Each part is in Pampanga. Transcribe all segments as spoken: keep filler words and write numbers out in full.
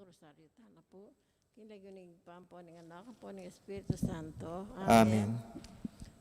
Rosaryo tana pu. King lagyu ning Ibpa, ampo ning Anak, ampo ning Espiritu Santo. Amen. Amen.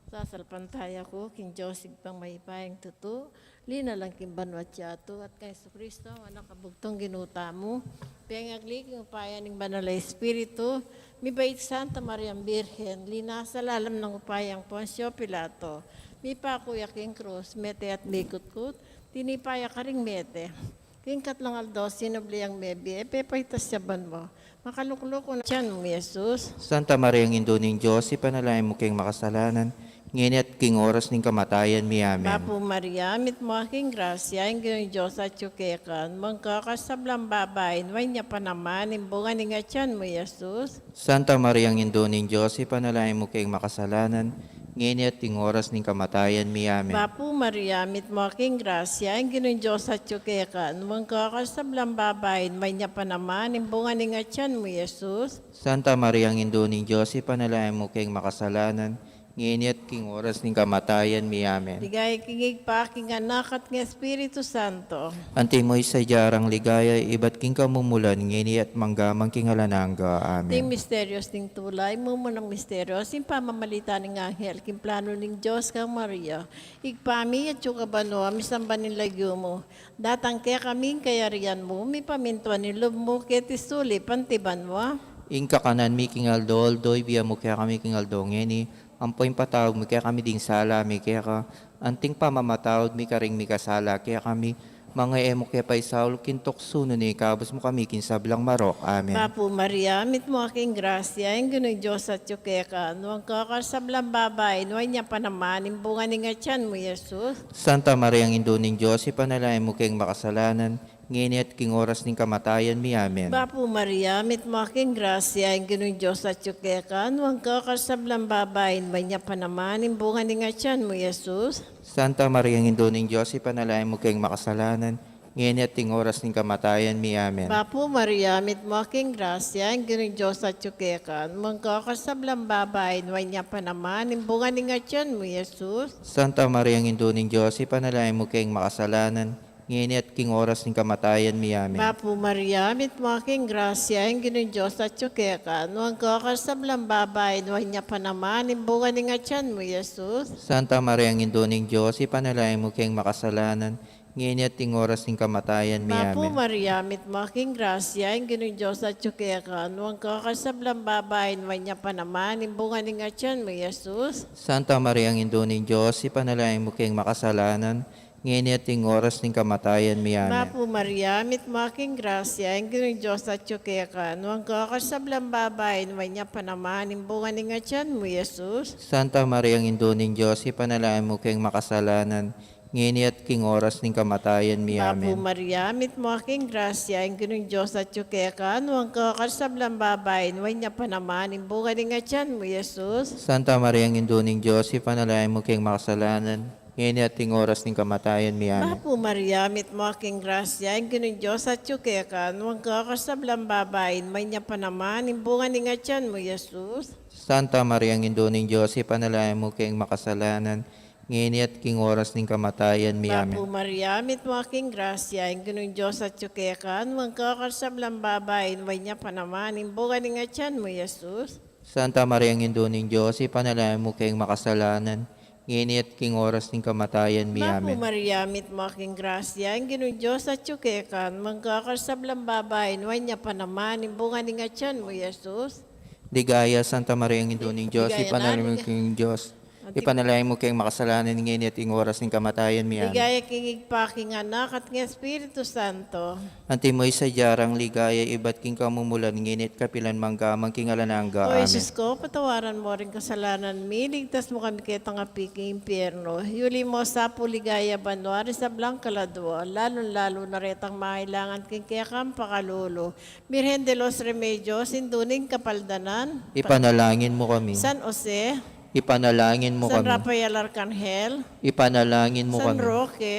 Sasalpantaya ku king Dios Ibpang mayupayang tutu, linalang king banua't yatu, at kang Jesucristo, anak a bugtung Ginu tamu, pengagli king upaya ning Banal a Espiritu, mibait Santa Mariang Birhen, linasa lalam ning upayang Poncio Pilato, mipaku ya king krus, mete at mikutkut, tinipa ya karing mete. King katlung aldo, sinubli yang mebie, pepaitas ya banua. Makalukluk na king atyan mu, Jesus. Santa Mariang Indu ning Dios, ipanalangin mu keng makasalanan, ngeni at king oras ning kamatayan mi. Amen. Bapu Maria, mitmu ka king grasya, ing Ginung Dios atyu keka, nuan ka karing sablang babai, nuan ya pa naman ing bunga ning atyan mu, Jesus. Santa Mariang Indu ning Dios, ipanalangin mu keng makasalanan, ngeni at king oras ning kamatayan mi. Amen. Bapu Maria, mitmu ka king grasya, ing Ginung Dios atyu keka, nuan ka karing sablang babai, nuan ya pa naman ing bunga ning atyan mu, Jesus. Santa Mariang Indu ning Dios, ipanalangin mu keng makasalanan, ngeni at king oras ning kamatayan mi. Amen. Ligaya king Ibpa, king Anak, at king Espiritu Santo. Antimo ing sadya rang ligaya, ibat king kamumulan, ngeni at mangga man king alang angga. Amen. Ding misterios ning tula, mumunang misterios, ing pamamalita ning anghel king planu ning Dios kang Maria. Ibpa mi, atyu ka banua, misamban ing lagyu mu. Datang kekami ing kayarian mu, mipamintuan ing lub mu, keti sulip anti banua. Ing kakanan mi king aldo-aldo, ibie mu kekami king aldo ngeni, ampo ipatawad mu kekami ding sala mi keka, anti ing pamamatawad mi karing mikasala kekami, manga e mu ke paisaul king tuksu, nune ikabus mu kami king sablang marok. Amen. Bapu Maria, mitmu ka king grasya, ing Ginung Dios atyu keka, nuan ka karing sablang babai, nuan ya pa naman ing bunga ning atyan mu, Jesus. Santa Mariang Indu ning Dios, ipanalangin mu keng makasalanan, ngeni at king oras ning kamatayan mi. Amen. Bapu Maria, mitmu ka king grasya, ing Ginung Dios atyu keka, nuan ka karing sablang babai, nuan ya pa naman ing bunga ning atyan mu, Jesus. Santa Mariang Indu ning Dios, ipanalangin mu keng makasalanan, ngeni at king oras ning kamatayan mi. Amen. Bapu Maria, mitmu ka king grasya, ing Ginung Dios atyu keka, nuan ka karing sablang babai, nuan ya pa naman ing bunga ning atyan mu, Jesus. Santa Mariang Indu ning Dios, ipanalangin mu keng makasalanan, ngeni at king oras ning kamatayan mi. Amen. Bapu Maria, mitmu ka king grasya, ing Ginung Dios atyu keka, nuan ka karing sablang babai, nuan ya pa naman ing bunga ning atyan mu, Jesus. Santa Mariang Indu ning Dios, ipanalangin mu keng makasalanan, ngeni at king oras ning kamatayan mi. Bapu Amen. Maria, mitmu ka king grasya, ing Ginung Dios atyu keka, nuan ka karing sablang babai, nuan ya pa naman ing bunga ning atyan mu, Jesus. Santa Mariang Indu ning Dios, ipanalangin mu keng makasalanan, ngeni at king oras ning kamatayan mi. Amen. Bapu Maria, mitmu ka king grasya, ing Ginung Dios atyu keka, nuan ka karing sablang babai, nuan ya pa naman ing bunga ning atyan mu, Jesus. Santa Mariang Indu ning Dios, ipanalangin mu keng makasalanan, ngeni at king oras ning kamatayan mi. Bapu Amen. Maria, mitmu ka king grasya, ing Ginung Dios atyu keka, nuan ka karing sablang babai, nuan ya pa naman ing bunga ning atyan mu, Jesus. Santa Mariang Indu ning Dios, ipanalangin mu keng makasalanan, ngeni at king oras ning kamatayan mi. Amen. Bapu Maria, mitmu ka king grasya, ing Ginung Dios atyu keka, nuan ka karing sablang babai, nuan ya pa naman ing bunga ning atyan mu, Jesus. Santa Mariang Indu ning Dios, ipanalangin mu keng makasalanan, ngeni at king oras ning kamatayan mi. Bapu Amen. Maria, mitmu ka king grasya, ing Ginung Dios atyu keka, nuan ka karing sablang babai, nuan ya pa naman ing bunga ning atyan mu, Jesus. Santa Mariang Indu ning Dios, ipanalangin mu keng makasalanan, ngeni at king oras ning kamatayan mi. Bapu Amen. Maria, mitmu ka king grasya, ing Ginung Dios atyu keka, nuan ka karing sablang babai, nuan ya pa naman ing bunga ning atyan mu, Jesus. Ligaya, Santa Mariang Indu ning Dios, Ligaya ipanalangin mu na, keng Dios. Anti- Ipanalangin mu keng makasalanan, ngeni at king oras ning kamatayan mi. Amen. Ligaya king Ibpa, king Anak, at king Espiritu Santo. Antimo ing sadya rang ligaya, ibat king kamumulan, ngeni at kapilan man, angga man king alang angga. O Amen. Jesus ko, patawaran mo ring kasalanan mi, ligtas mo kami ketang api king impyerno. Yuli mo sa pu king ligaya banua ring sablang kaladua, lalung-lalu na retang mangailangan king kekang pakalulu. Birhen de los Remedios, Indu ning Kapaldanan. Ipanalangin mo kami. San Jose. Ipanalangin mo San kami. Rafael Arcangel. Ipanalangin mo San kami. Roque.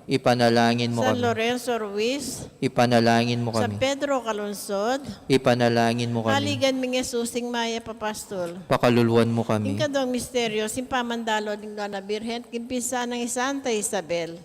Ipanalangin mo San kami. Lorenzo Ruiz. Ipanalangin mo San kami. Pedro Calungsod. Ipanalangin mo kami. Haligan ming Jesus ing mayap a pastul. Pakaluluan mo kami. Ing kaduang misteryo, ing pamandalo ning Nuan a Birhen king pinsan nang i Santa Isabel.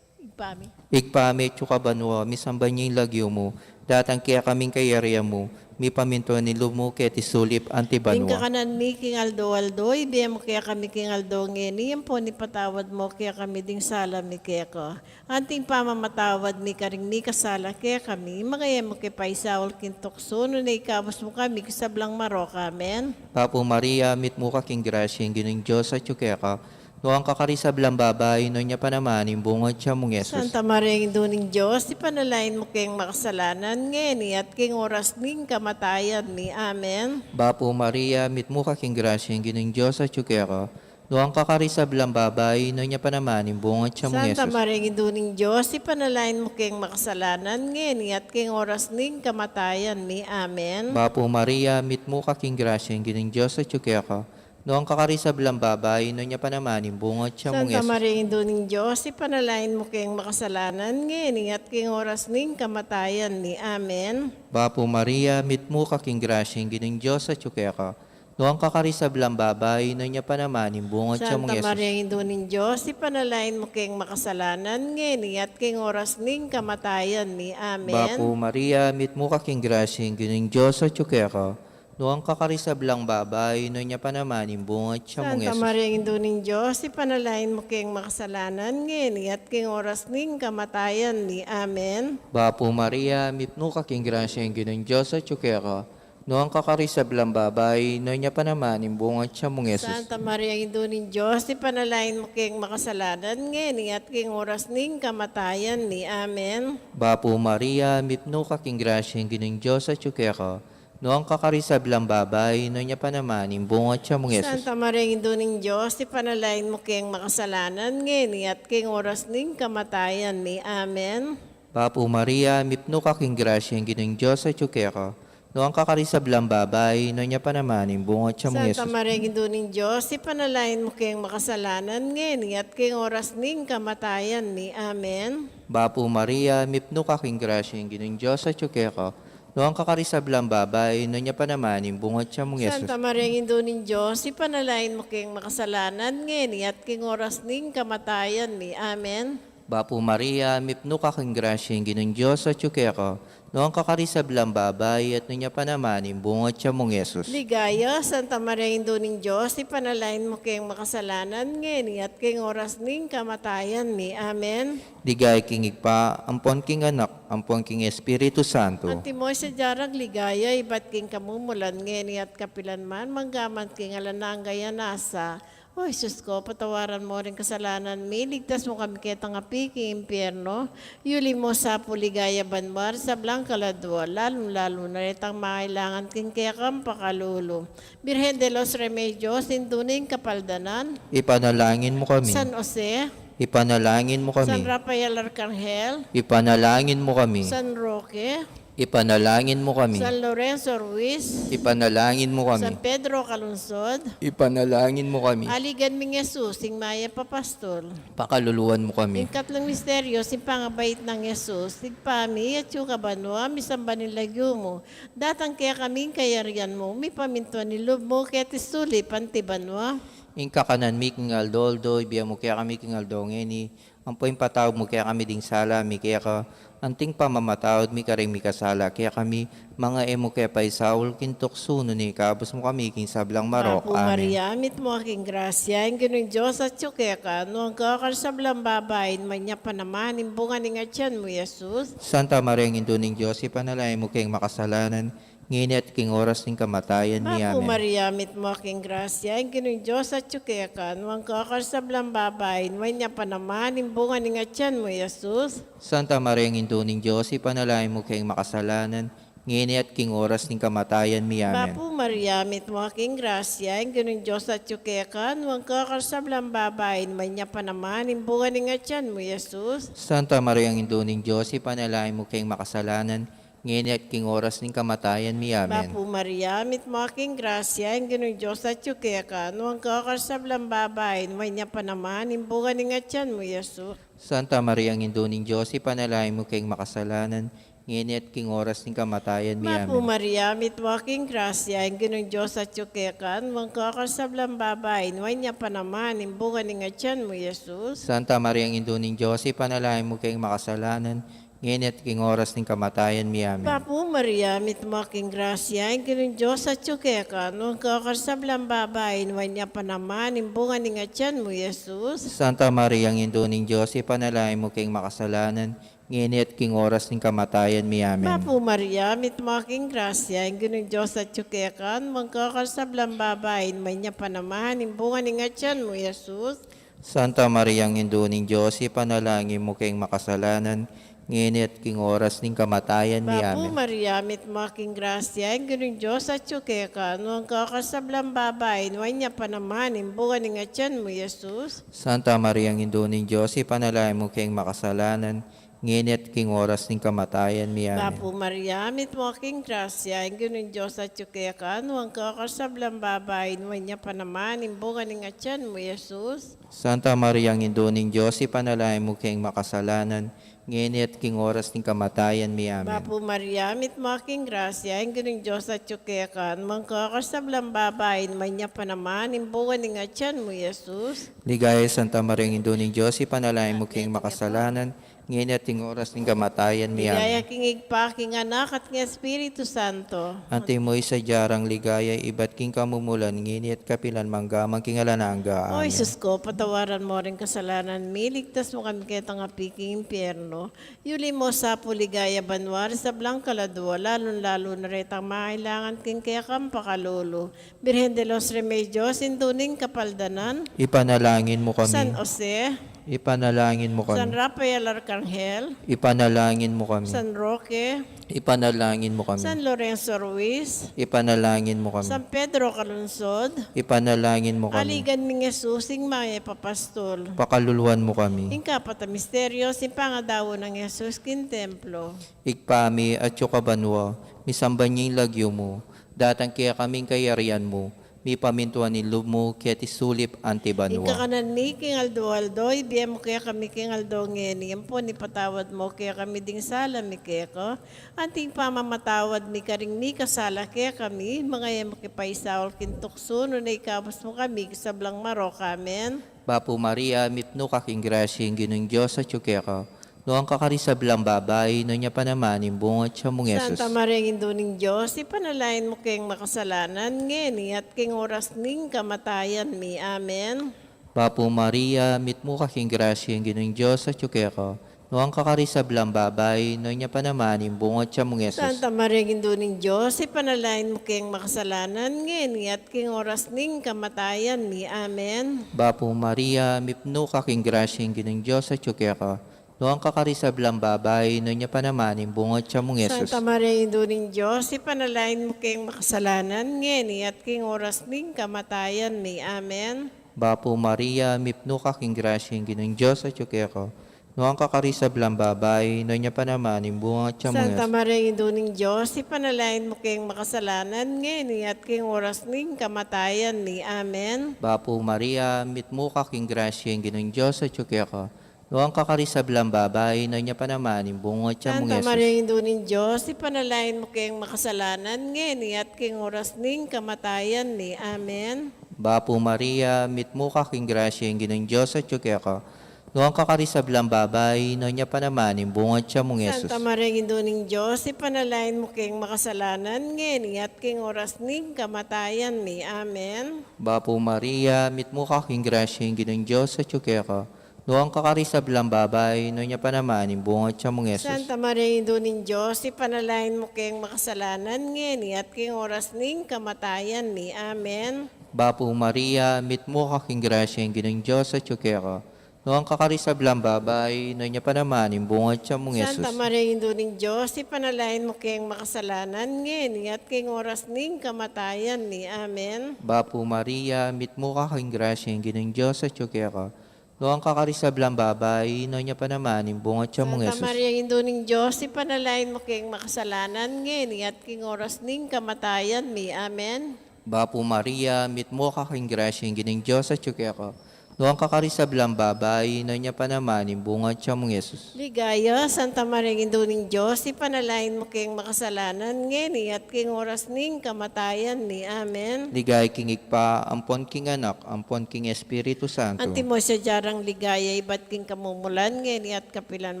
Ibpa mi. Ibpa mi, atsu ka banua, misamban ya ing lagyu mu, datang kekami ing kayarian mu, mipamintuan ing lub mu keti sulip anti banua. Ing kakanan mi king aldo-aldo, ibie mu kekami king aldo ngeni, ampon ipatawad mu kekami ding sala mi keka, anti ing pamamatawad mi karing mikasala kekami, manga e mu ke paisaul king tuksu, nune ikabus mu kami king sablang marok. Amen. Bapu Maria, mitmu ka king grasya, ing Ginung Dios atsu keka, nuan ka karing sablang babai, nuan ya pa naman ing bunga atyan mung Jesus. Santa Maria, Indu ning Dios, ipanalangin mu keng makasalanan, ngeni at keng oras ning kamatayan mi. Amen. Bapu Maria, mitmu ka king grasya, ing Ginung Dios atsu keka, nuan ka karing sablang babai, nuan ya pa naman ing bunga atyan mung Jesus. Santa Maria, Indu ning Dios, ipanalangin mu keng makasalanan, ngeni at keng oras ning kamatayan mi. Amen. Bapu Maria, mitmu ka king grasya, ing Ginung Dios atsu keka, nuan ka karing sablang babai, nuan ya pa naman ing bunga atyan mung Jesus. Santa Maria, Indu ning Dios, ipanalangin mu keng makasalanan, ngeni at keng oras ning kamatayan mi. Amen. Bapu Maria, mitmu ka king grasya, ing Ginung Dios atsu keka, nuan ka karing sablang babai, nuan ya pa naman ing bunga atyan mung Jesus. Santa Maria, Indu ning Dios, ipanalangin mu keng makasalanan, ngeni at keng oras ning kamatayan mi. Amen. Bapu Maria, mitmu ka king grasya, ing Ginung Dios atsu keka, nuan ka karing sablang babai, nuan ya pa naman ing bunga atyan mung Jesus. Santa Maria, Indu ning Dios, ipanalangin mu keng makasalanan, ngeni at keng oras ning kamatayan mi. Amen. Bapu Maria, mitmu ka king grasya, ing Ginung Dios atsu keka, nuan ka karing sablang babai, nuan ya pa naman ing bunga atyan mung Jesus. Santa Maria, Indu ning Dios, ipanalangin mu keng makasalanan, ngeni at keng oras ning kamatayan mi. Amen. Bapu Maria, mitmu ka king grasya, ing Ginung Dios atsu keka, nuan ka karing sablang babai, nuan ya pa naman ing bunga atyan mung Jesus. Santa Maria, Indu ning Dios, ipanalangin mu keng makasalanan, ngeni at keng oras ning kamatayan mi. Amen. Bapu Maria, mitmu ka king grasya, ing Ginung Dios atsu keka, nuan ka karing sablang babai, nuan ya pa naman ing bunga atyan mung Jesus. Santa Maria, Indu ning Dios, ipanalangin mu keng makasalanan, ngeni at keng oras ning kamatayan mi. Amen. Bapu Maria, mitmu ka king grasya, ing Ginung Dios atsu keka, nuan ka karing sablang babai, nuan ya pa naman ing bunga atyan mung Jesus. Santa Maria, Indu ning Dios, ipanalangin mu keng makasalanan, ngeni at keng oras ning kamatayan mi. Amen. Bapu Maria, mitmu ka king grasya, ing Ginung Dios atsu keka, nuan ka karing sablang babai, at nuan ya pa naman ing bunga atyan mung Jesus. Ligaya, Santa Maria, Indu ning Dios, ipanalangin mu keng makasalanan, ngeni at keng oras ning kamatayan mi. Amen. Ligaya king Ibpa, ampon king Anak, ampon king Espiritu Santo. Antimo ing sadya rang ligaya, ibat king kamumulan, ngeni at kapilan man, mangga man king alang angga. Nasa, O Jesus ko, patawaran mu ring kasalanan mi, ligtas mu kami ketang api king impyerno, yuli mu sa pu king ligaya banua ring sablang kaladua, lalung-lalu na retang mangailangan king kekang pakalulu. Birhen de los Remedios, Indu ning Kapaldanan. Ipanalangin mu kami. San Jose. Ipanalangin mu kami. San Rafael Arcangel. Ipanalangin mu kami. San Roque. Ipanalangin mu kami. San Lorenzo Ruiz. Ipanalangin mu kami. San Pedro Calungsod. Ipanalangin mu kami. Aligan ming Jesus, ing mayap a pastul. Pakaluluan mu kami. Ing katlung misteryo, ing pangabait nang Jesus. Ibpa mi, atsu ka banua, misamban ing lagyu mu. Datang kekami ing kayarian mu, mipamintuan ing lub mu, keti sulip anti banua. Ing kakanan mi king aldo-aldo, ibie mu kekami king aldo ngeni, ampo ipatawad mu kekami ding sala mi keka, anti ing pamamatawad mi karing mikasala kekami, manga e mu ke paisaul king tuksu, nune ikabus mu kami king sablang marok. Amen. Bapu Maria, mitmu ka king grasya, ing Ginung Dios atsu keka, nuan ka karing sablang babai, nuan ya pa naman ing bunga ning atyan mu, Jesus. Santa Maria, Indu ning Dios, ipanalangin mu keng makasalanan, ngeni at king oras ning kamatayan mi. Amen. Bapu Maria, mitmu ka king grasya, ing Ginung Dios atsu keka, nuan ka karing sablang babai, nuan ya pa naman ing bunga ning atyan mu, Jesus. Santa Maria, Indu ning Dios, ipanalangin mu keng makasalanan, ngeni at king oras ning kamatayan mi. Amen. Bapu Maria, mitmu ka king grasya, ing Ginung Dios atsu keka, nuan ka karing sablang babai, nuan ya pa naman ing bunga ning atyan mu, Jesus. Santa Maria, Indu ning Dios, ipanalangin mu keng makasalanan, ngeni at king oras ning kamatayan mi. Amen. Bapu Maria, mitmu ka king grasya, ing Ginung Dios atsu keka, nuan ka karing sablang babai, nuan ya pa naman ing bunga ning atyan mu, Jesus. Santa Maria, Indu ning Dios, ipanalangin mu keng makasalanan, ngeni at king oras ning kamatayan mi. Bapu Amen. Maria, mitmu ka king grasya, ing Ginung Dios atyu keka, nuan ka karing sablang babai, nuan ya pa naman ing bunga ning atian mu, Jesus. Santa Maria, Indu ning Dios, ipanalangin mu keng makasalanan, ngeni at king oras ning kamatayan mi. Amen. Bapu Maria, mitmu ka king grasya, ing Ginung Dios atyu keka, nuan ka karing sablang babai, nuan ya pa naman ing bunga ning atian mu, Jesus. Santa Maria, Indu ning Dios, ipanalangin mu keng makasalanan, ngeni at king oras ning kamatayan mi. Amen. Bapu Maria, mitmu ka king grasya, ing Ginung Dios atyu keka, nuan ka karing sablang babai, nuan ya pa naman ing bunga ning atian mu, Jesus. Santa Maria, Indu ning Dios, ipanalangin mu keng makasalanan, ngeni at king oras ning kamatayan mi. Bapu Amen. Maria, mitmu ka king grasya, ing Ginung Dios atyu keka, nuan ka karing sablang babai, nuan ya pa naman ing bunga ning atian mu, Jesus. Santa Maria, Indu ning Dios, ipanalangin mu keng makasalanan, ngeni at king oras ning kamatayan mi. Amen. Bapu Maria, mitmu ka king grasya, ing Ginung Dios atyu keka, nuan ka karing sablang babai, nuan ya pa naman ing bunga ning atian mu, Jesus. Santa Maria, Indu ning Dios, ipanalangin mu keng makasalanan, ngeni at king oras ning kamatayan mi. Amen. Bapu Maria, mitmu ka king grasya, ing Ginung Dios atyu keka, nuan ka karing sablang babai, nuan ya pa naman ing bunga ning atian mu, Jesus. Ligaya, Santa Maria, Indu ning Dios, ipanalangin mu keng makasalanan, ngeni at king oras ning kamatayan mi. Ligaya. Amen. King Ibpa, king Anak, at king Espiritu Santo. Antimo ing sadya rang ligaya, ibat king kamumulan, ngeni at kapilan man, angga man king alang angga. O Amen. Jesus ko, patawaran mo ring kasalanan mi, ligtas mu kami ketang api king impyerno. Yuli mo sa pu king ligaya banua ring sablang kaladua, lalung-lalu na retang mangailangan king kekang pakalulu. Birhen de los Remedios, Indu ning Kapaldanan. Ipanalangin mu kami. San Jose. Ipanalangin mu kami. San Rafael Arcangel. Ipanalangin mu kami. San Roque. Ipanalangin mu kami. San Lorenzo Ruiz. Ipanalangin mu kami. San Pedro Calungsod. Ipanalangin mu kami. Aligan ming Jesus, ing mayap a pastul. Pakaluluan mu kami. Ing kapat a misteryo, ing pangadaun nang Jesus king templo. Ibpa mi, atsu ka banua, misamban ya ing lagyu mu, datang kekami ing kayarian mu, mipamintuan ing lub mu keti sulip anti banua. Ing kakanan mi king aldo-aldo, ibie mu kekami king aldo ngeni, ampon ipatawad mu kekami ding sala mi keka, anti ing pamamatawad mi karing mikasala kekami, manga e mu ke paisaul king tuksu, nune ikabus mu kami king sablang marok. Amen. Bapu Maria, mipnu ka king grasya, ing Ginung Dios atyu keka, nuan ka karing sablang babai, nuan ya pa naman ing bunga atyan mung Jesus. Santa Maria, Indu ning Dios, ipanalangin mu keng makasalanan, ngeni at king oras ning kamatayan mi. Amen. Bapu Maria, mipnu ka king grasya, ing Ginung Dios atyu keka, nuan ka karing sablang babai, nuan ya pa naman ing bunga atyan mung Jesus. Santa Maria, Indu ning Dios, ipanalangin mu keng makasalanan, ngeni at king oras ning kamatayan mi. Amen. Bapu Maria, mipnu ka king grasya, ing Ginung Dios atyu keka, nuan ka karing sablang babai, nuan ya pa naman ing bunga atyan mung Jesus. Santa Maria, Indu ning Dios, ipanalangin mu keng makasalanan, ngeni at king oras ning kamatayan mi. Amen. Bapu Maria, mipnu ka king grasya, ing Ginung Dios atyu keka, nuan ka karing sablang babai, nuan ya pa naman ing bunga atyan mung Jesus. Santa Maria, Indu ning Dios, ipanalangin mu keng makasalanan, ngeni at king oras ning kamatayan mi. Amen. Bapu Maria, mipnu ka king grasya, ing Ginung Dios atyu keka, nuan ka karing sablang babai, nuan ya pa naman ing bunga atyan mung Jesus. Santa Maria, Indu ning Dios, ipanalangin mu keng makasalanan, ngeni at king oras ning kamatayan mi. Amen. Bapu Maria, mipnu ka king grasya, ing Ginung Dios atyu keka, nuan ka karing sablang babai, nuan ya pa naman ing bunga atyan mung Jesus. Santa Maria, Indu ning Dios, ipanalangin mu keng makasalanan, ngeni at king oras ning kamatayan mi. Amen. Bapu Maria, mipnu ka king grasya, ing Ginung Dios atyu keka, nuan ka karing sablang babai, nuan ya pa naman ing bunga atyan mung Jesus. Santa Maria, Indu ning Dios, ipanalangin mu keng makasalanan, ngeni at king oras ning kamatayan mi. Amen. Bapu Maria, mipnu ka king grasya, ing Ginung Dios atyu keka, nuan ka karing sablang babai, nuan ya pa naman ing bunga atyan mung Jesus. Santa Maria, Indu ning Dios, ipanalangin mu keng makasalanan, ngeni at king oras ning kamatayan mi. Amen. Bapu Maria, mipnu ka king grasya, ing Ginung Dios atyu keka, nuan ka karing sablang babai, nuan ya pa naman ing bunga atyan mung Jesus. Santa Maria, Indu ning Dios, ipanalangin mu keng makasalanan, ngeni at king oras ning kamatayan mi. Amen. Bapu Maria, mipnu ka king grasya, ing Ginung Dios atyu keka, Nuan ka karing sablang babai, nuan ya pa naman ing bunga ning tiyan mung Jesus. Ligaya, Santa Maria, Indu ning Dios, ipanalangin mu keng makasalanan, ngeni at king oras ning kamatayan mi. Amen. Ligaya king Ibpa, ampon king Anak, ampon king Espiritu Santo. Antimo ing sadya rang ligaya ibat king kamumulan, ngeni at kapilan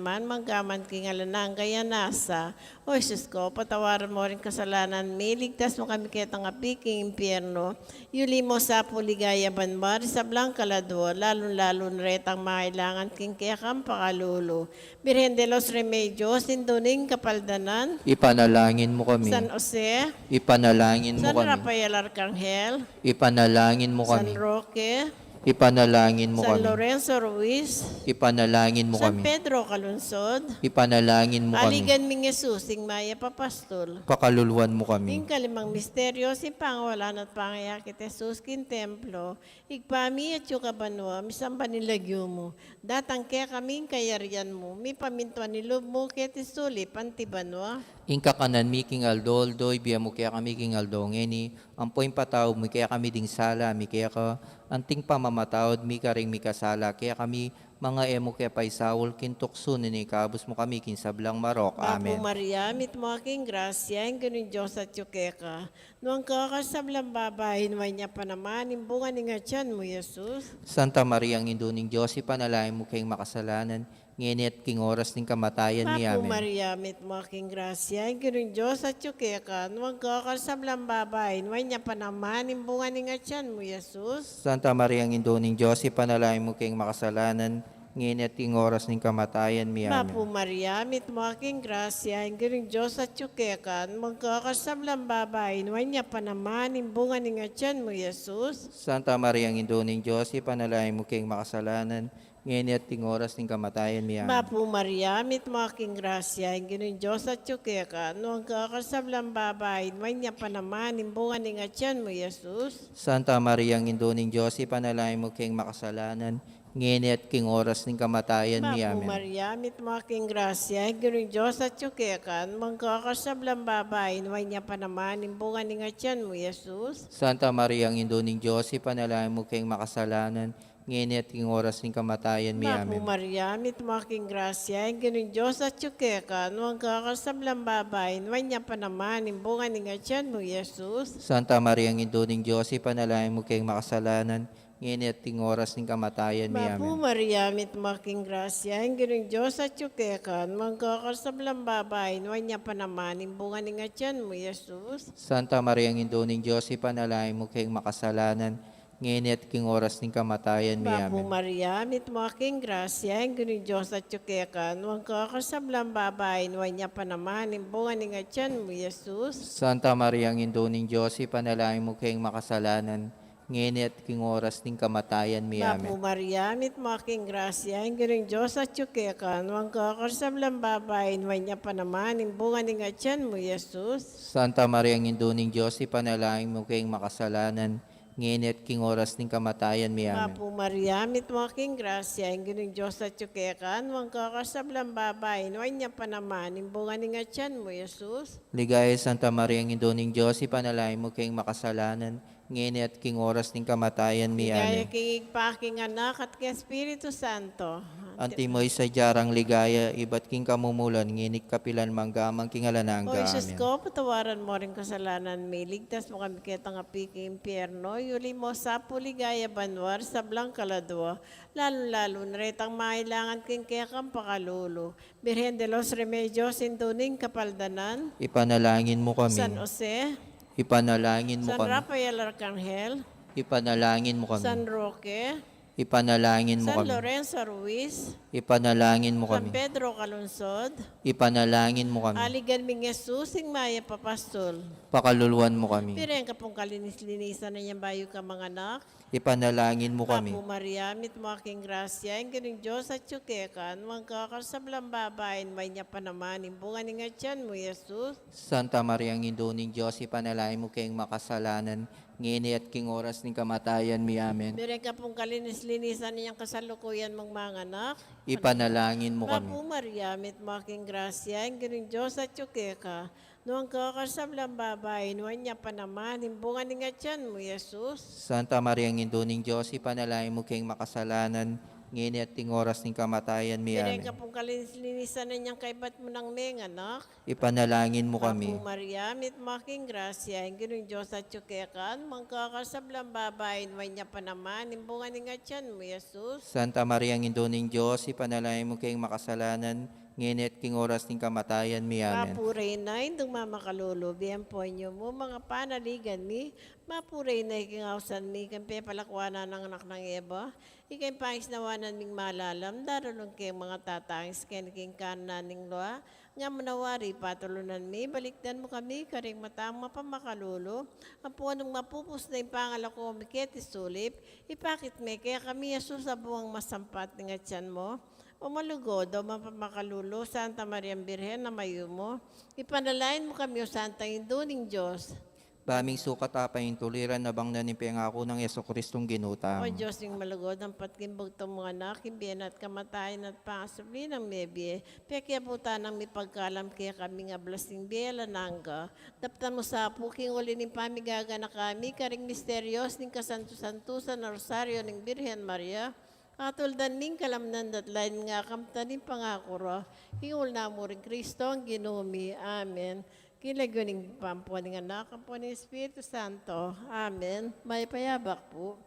man, manggaman king alang angga. Nasa O Jesus ko, patawaran mu ring kasalanan mi, ligtas mu kami ketang api king impyerno. Yuli mu sa pu king ligaya banua ring sablang kaladua, lalung-lalu na retang mangailangan king kekang pakalulu. Birhen de los Remedios, Indu ning Kapaldanan. Ipanalangin mu kami. San Jose. Ipanalangin mu kami. San Rafael Arcangel. Ipanalangin mu kami. San Roque. Ipanalangin mu kami. San Lorenzo Ruiz. Ipanalangin mu kami. San Pedro Calungsod. Ipanalangin mu kami. Aligan ming Jesus, ing mayap a pastul. Pakaluluan mu kami. Ing kalimang misteryo, ing pangawalan at pangayakit Jesus king templo. Ibpa mi, atyu ka banua, misamban ing lagyu mu. Datang kekami ing kayarian mu, mipamintuan ing lub mu keti sulip anti banua. Ing kakanan mi king aldo-aldo, ibie mu kekami king aldo ngeni, ampo ipatawad mu kekami ding sala mi keka, anti ing pamamatawad mi karing mikasala kekami, manga e mu ke paisaul king tuksu, nune ikabus mu kami king sablang marok. Amen. Bapu Maria, mitmu ka king grasya, ing Ginung Dios atyu keka. Nuan ka karing sablang babai, nuan ya pa naman ing bunga ning atian mu, Jesus. Santa Maria, Indu ning Dios, ipanalangin mu keng makasalanan, ngeni at king oras ning kamatayan mi. Amen. Bapu Maria, mitmu ka king grasya, ing Ginung Dios atyu keka, nuan ka karing sablang babai, nuan ya pa naman ing bunga ning atian mu, Jesus. Santa Maria, Indu ning Dios, ipanalangin mu keng makasalanan, ngeni at king oras ning kamatayan mi. Amen. Bapu Maria, mitmu ka king grasya, ing Ginung Dios atyu keka, nuan ka karing sablang babai, nuan ya pa naman ing bunga ning atian mu, Jesus. Santa Maria, Indu ning Dios, ipanalangin mu keng makasalanan, ngeni at king oras ning kamatayan mi. Amen. Bapu Maria, mitmu ka king grasya, ing Ginung Dios atyu keka, nuan ka karing sablang babai, nuan ya pa naman ing bunga ning atian mu, Jesus. Santa Maria, Indu ning Dios, ipanalangin mu keng makasalanan, ngeni at king oras ning kamatayan mi. Bapu Amen. Maria, mitmu ka king grasya, ing Ginung Dios atyu keka, nuan ka karing sablang babai, nuan ya pa naman ing bunga ning atian mu, Jesus. Santa Maria, Indu ning Dios, ipanalangin mu keng makasalanan, ngeni at king oras ning kamatayan mi. Bapu Amen. Maria, mitmu ka king grasya, ing Ginung Dios atyu keka, nuan ka karing sablang babai, nuan ya pa naman ing bunga ning atian mu, Jesus. Santa Maria, Indu ning Dios, ipanalangin mu keng makasalanan, ngeni at king oras ning kamatayan mi. Bapu Amen. Maria, mitmu ka king grasya, ing Ginung Dios atyu keka, nuan ka karing sablang babai, nuan ya pa naman ing bunga ning atian mu, Jesus. Santa Maria, Indu ning Dios, ipanalangin mu keng makasalanan, ngeni at king oras ning kamatayan mi. Bapu Amen. Maria, mitmu ka king grasya, ing Ginung Dios atyu keka, nuan ka karing sablang babai, nuan ya pa naman ing bunga ning atian mu, Jesus. Santa Maria, Indu ning Dios, ipanalangin mu keng makasalanan, ngeni at king oras ning kamatayan mi. Bapu Amen. Maria, mitmu ka king grasya, ing Ginung Dios atyu keka, nuan ka karing sablang babai, nuan ya pa naman ing bunga ning atian mu, Jesus. Santa Maria, Indu ning Dios, ipanalangin mu keng makasalanan, ngeni at king oras ning kamatayan mi. Amen. Bapu Maria, mitmu ka king grasya, ing Ginung Dios atyu keka, nuan ka karing sablang babai, nuan ya pa naman ing bunga ning atian mu, Jesus. Ligaya, Santa Maria, Indu ning Dios, ipanalangin mu keng makasalanan, ngeni at king oras ning kamatayan mi. Ligaya. Amen. King Ibpa, king Anak, at king Espiritu Santo. Antimo ing sadya rang ligaya, ibat king kamumulan, ngeni at kapilan man, angga man king alang angga. O Jesus ko, patawaran mu ring kasalanan mi, ligtas mu kami ketang api king impyerno, yuli mu sa pu king ligaya banua ring sablang kaladua, lalung-lalu na retang mangailangan king kekang pakalulu. Birhen de los Remedios, Indu ning Kapaldanan. Ipanalangin mu kami. San Jose. Ipanalangin mu kami. San Rafael Arcangel. Ipanalangin mu kami. San Roque. Ipanalangin mu kami. San Lorenzo Ruiz. Ipanalangin mu kami. San Pedro Calungsod. Ipanalangin mu kami. Aligan ming Jesus, ing mayap a pastul. Pakaluluan mu kami. Birhen ka pung kalinis-linisan inyang bayu kang manganak. Ipanalangin mu kami. Bapu Maria, mitmu ka king grasya, ing Ginung Dios atyu keka, nuan ka karing sablang babai, nuan ya pa naman ing bunga ning atian mu, Jesus. Santa Maria, Indu ning Dios, ipanalangin mu keng makasalanan, ngeni at king oras ning kamatayan mi. Amen. Birhen ka pung kalinis-linisan inyang kasalukuyan mung manganak. Ipanalangin mu kami. Bapu Maria, mitmu ka king grasya, ing Ginung Dios atyu keka, Nuan ka karing sablang babai, nuan ya pa naman ing bunga ning atian mu, Jesus. Santa Maria, Indu ning Dios, ipanalangin mu keng makasalanan, ngeni at king oras ning kamatayan mi. Amen. Kapung kalinisan na niyang kaibat mu nang menganak. Ipanalangin mu kami. Apu Maria, mitmu ka king grasya, ing Ginung Dios atyu keka, nuan ka karing sablang babai, nuan ya pa naman ing bunga ning atian mu, Jesus. Santa Maria, Indu ning Dios, ipanalangin mu keng makasalanan, ngeni at king oras ning kamatayan mi. Amen. Mapuri na ing Indu mamakalulu, bie ampon yumu, manga panaligan mi, mapuri na ing king ausan mi, king pepalakuan nang anak nang Eva, ika ing pangisnawanan ming malalam, daralung keng manga tatangis keni king kanan ning lua, nga mu na wari patulunan mi, balikdan mu kami karing mata mung mapamakalulu, ampon nung mapupus na ing pangalako mi keti sulip, ipakit me kekami i Jesus a bungang masampat ning atian mu. O malugud, o mapamakalulu, Santa Maria Birhen a mayumu, ipanalangin mu kami, O Santa Indu ning Dios. Ba ming sukat apaintuliran abang na ning pengaku nang Jesucristong Ginu tamu. O Dios ming malugud, ampat king bugtung mung anak, king bie na at kamatayan at pangasubli nang mebie, pekiabutan nang mipagkalam kekami ing ablas ning bie alang angga. Daptan mu sa pu king uli ning pamigaganaka mi karing misteryos ning kasantu-santusan a Rosario ning Birhen Maria, atuldan mi ing kalamnan datlan ning akamtan ning pangaku ra, king ul na mu ring Kristong Ginu mi. Amen. King lagyu ning Ibpa, ampo ning Anak, ampo ning Espiritu Santo. Amen. Mayap a abak pu.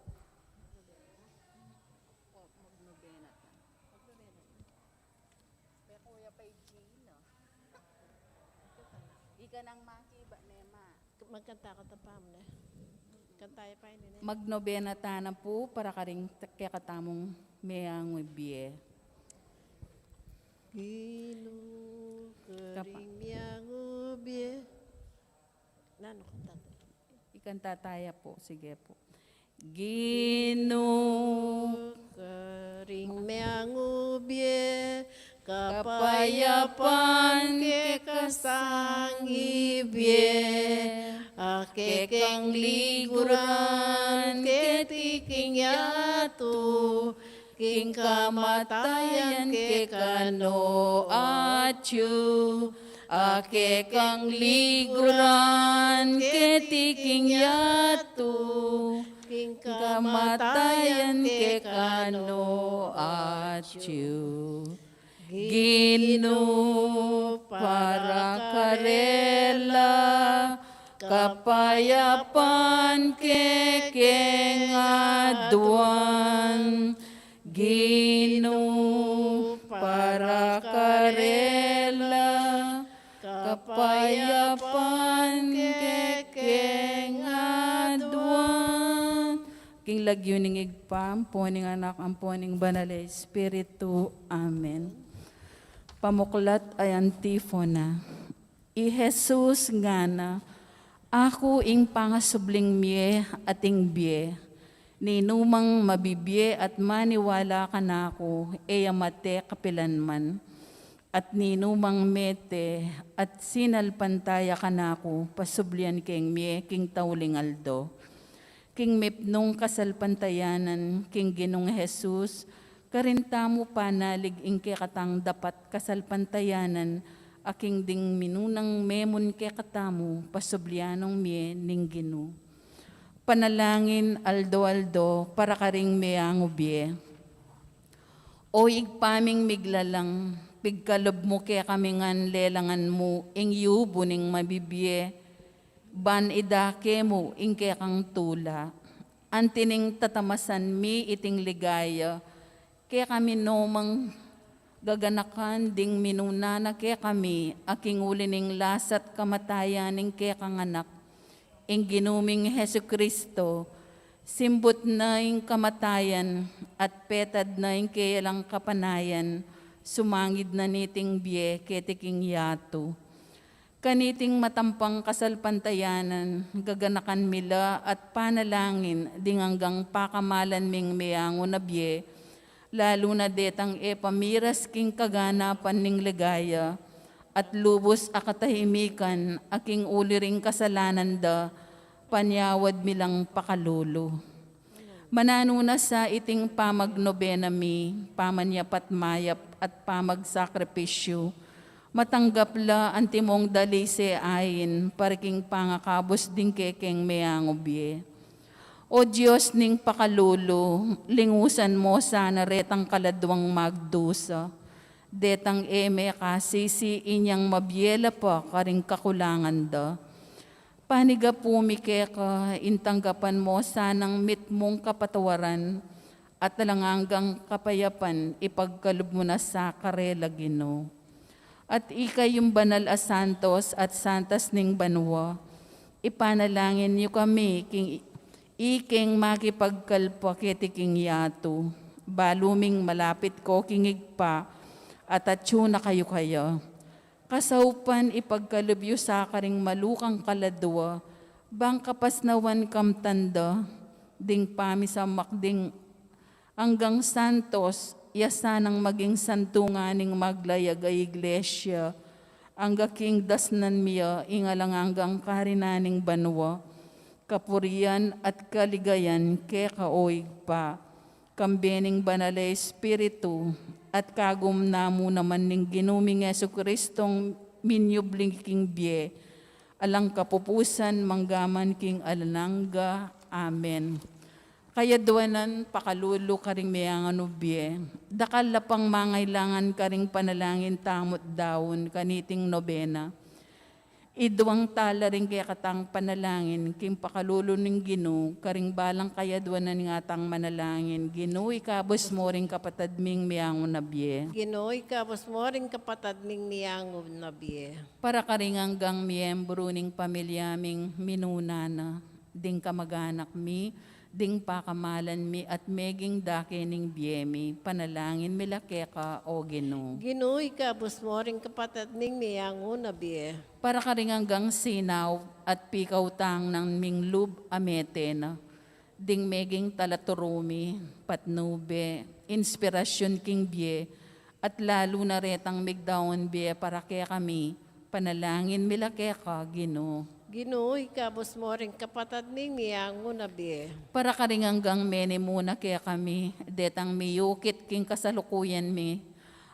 Pe Kuya pa Gino. Ika nang makiba ne ma. Magkanta ka ta pa mu ne. Kanta ya pa ini ne. Magnobena tana pu para karing kekatamung meangu bie. Ginu, kapa- karing meangu bie. Nanu kanta ta? Ikanta taya pu, sige pu. Ginu, karing meangu bie, kapayapan kekasang ibie, a kekeng liguran keti king yatu, king kamatayan kekanu atyu, a kekeng liguran keti king yatu, king kamatayan kekanu atyu. Ginu, para karela, kapayapan kekeng aduan. Ginu, para karela, kapayapan kekeng aduan. King lagyu ning Ibpa, ampo ning Anak, ampo ning Banal a Espiritu. Amen. Pamuklat a antifona. I Jesus ngana, "Aku ing pangasubling mie at ing bie. Ninumang mabibie at maniwala kanaku, e ya mate kapilanman. At ninumang mete at sinalpantaya kanaku, pasublian keng mie king tauling aldo." King mipnung kasalpantayanan king Ginung Jesus, karin tamu panalig ing kekatang dapat kasalpantayanan, a king ding minunang memun kekatamu, pasublian nong mie ning Ginu. Panalangin aldo-aldo para karing meangu bie. O Ibpa ming miglalang, pigkalub mu kekami ngan lelangan mu ing yubu ning mabibie, ban idake mu ing kekang tula. Anti ning tatamasan mi iting ligaya, kekami no mang gaganakan ding minuna na kekami, a king uli ning lasat kamatayan ning kekang Anak, ing Ginu ming Jesucristo, simbut na ing kamatayan, at petad na ing keyalang kapanayan, sumangid na niting bie keti king yatu. Kaniting matampang kasalpantayanan, gaganakan mi la at panalangin ding anggang pakamalan ming meangu na bie, lalu na detang e pamiras king kaganapan ning ligaya, at lubus a katahimikan a king uli ring kasalanan da, panyawad mi lang pakalulu. Mananu na sa iting pamagnobena mi, pamanyapat mayap at pamagsakripisyu, Matanggap la antimong dalise ain, para king pangakabus ding kekeng meangu bie. O Dios ning pakalulu, lingusan mo sana retang kaladwang magdusa, detang e mekasisi inyang mabie la pa karing kakulangan da. Panigapu mi keka, ing tanggapan mo sanang mitmung kapatawaran at alang anggang kapayapan ipagkalub mo na sa karela, Ginu. At ikayung banal a santos at santas ning banua, ipanalangin yu kami king ikeng makipagkalpa keti king yatu, balu ming malapit ko king Ibpa, at atyu na kayu kaya. Kasaupan ipagkalub yu sa karing malukang kaladua, bang kapasnawan kamtan da, ding pamisamak ding anggang santos, ya sanang maging santungan ning maglayag a iglesia, angga king dasnan mi ya ing alang anggang karinan ning banua, kapurian at kaligayan keka, o Ibpa, kambe ning Banal a Espiritu, at kagum namu naman ning Ginu ming Jesucristong minyubling king bie, alang kapupusan, manggaman king alang angga. Amen. Kayadwanan, pakalulu karing meangu bie. Dakal la pang mangailangan karing panalangin tamut daun kaniting nobena. Idwang tala ring kekatang panalangin king pakalulu ning Ginu, karing balang kayadwanan ning atang manalangin. Ginu, ikabus mo ring kapatad ming meangu na bie. Ginu, ikabus mo ring kapatad ming meangu na bie. Para karing anggang miyembru ning pamilya ming minuna na, ding kamaganak mi, ding pakamalan mi at meging dake ning bie mi, panalangin mi la keka, o Ginu. Ginu, ikabus mo ring kapatad ming meangu na bie. Para karing anggang sinaup at pikautang nang ming lub a mete na, ding meging talaturu mi, patnube, inspirasyun king bie, at lalu na retang migdaun bie para kekami, panalangin mi la keka, Ginu. Ginu, ikabus mo ring kapatad ming meangu na bie. Para karing anggang menimuna kekami, detang miyukit king kasalukuyan mi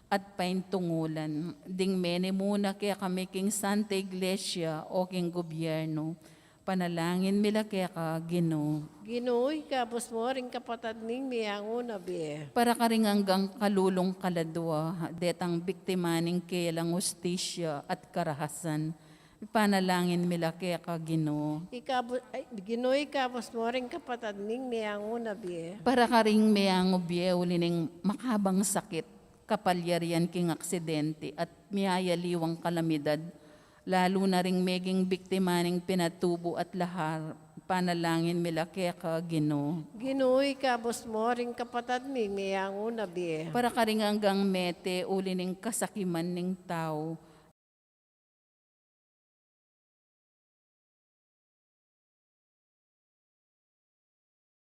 at paintungulan, ding menimuna kekami king Santa Iglesia o king gobyernu, panalangin mi la keka, Ginu. Ginu, ikabus mo ring kapatad ming meangu na bie. Para karing anggang kalulung kaladua, detang biktima ning kelang hustisya at karahasan, ipanalangin mi la keka, Ginu. Ikabu-, ay, Ginu, ikabus mo ring kapatad ming meangu na bie. Para karing meangu bie uli ning makabang sakit, kapalyarian king aksidente, at miyayaliwang kalamidad, lalu na ring meging biktima ning pinatubu at lahar, panalangin mi la keka, Ginu. Ginu, ikabus mo ring kapatad ming meangu na bie. Para karing anggang mete uli ning kasakiman ning tau,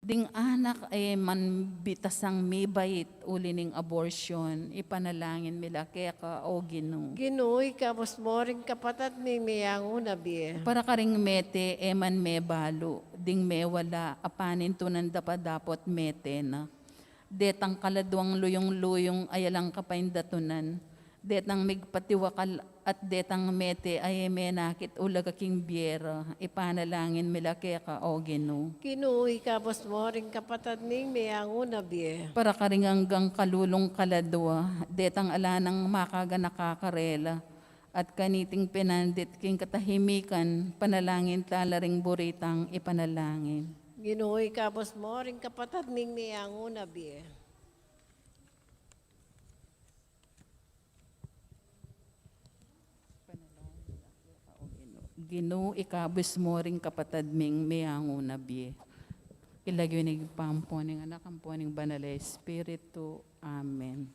ding anak e man bitasang mibait uli ning abortion, ipanalangin mi la keka, o Ginu. Ginu, ikabus mo ring kapatad ming meangu na bie. Para karing mete e man mebalu, ding mewala a panintunan da pa dapot mete na, detang kaladuang luyung-luyung a alang kapaindatunan, detang migpatiwakal at detang mete a e menakit ulaga king bie ra, ipanalangin mi la keka, o Ginu. Ginu, ikabus mo ring kapatad ming meangu na bie. Para karing anggang kalulung kaladua, detang ala nang makaganaka karela, at kaniting pinandit king katahimikan, panalangin tala ring buritang ipanalangin. Ginu, ikabus mo ring kapatad ming meangu na bie. Ginu, ikabus mo ring kapatad ming meangu na bie. King lagyu ning Ibpa, ampo ning Anak, ampo ning Banal a Espiritu. Amen.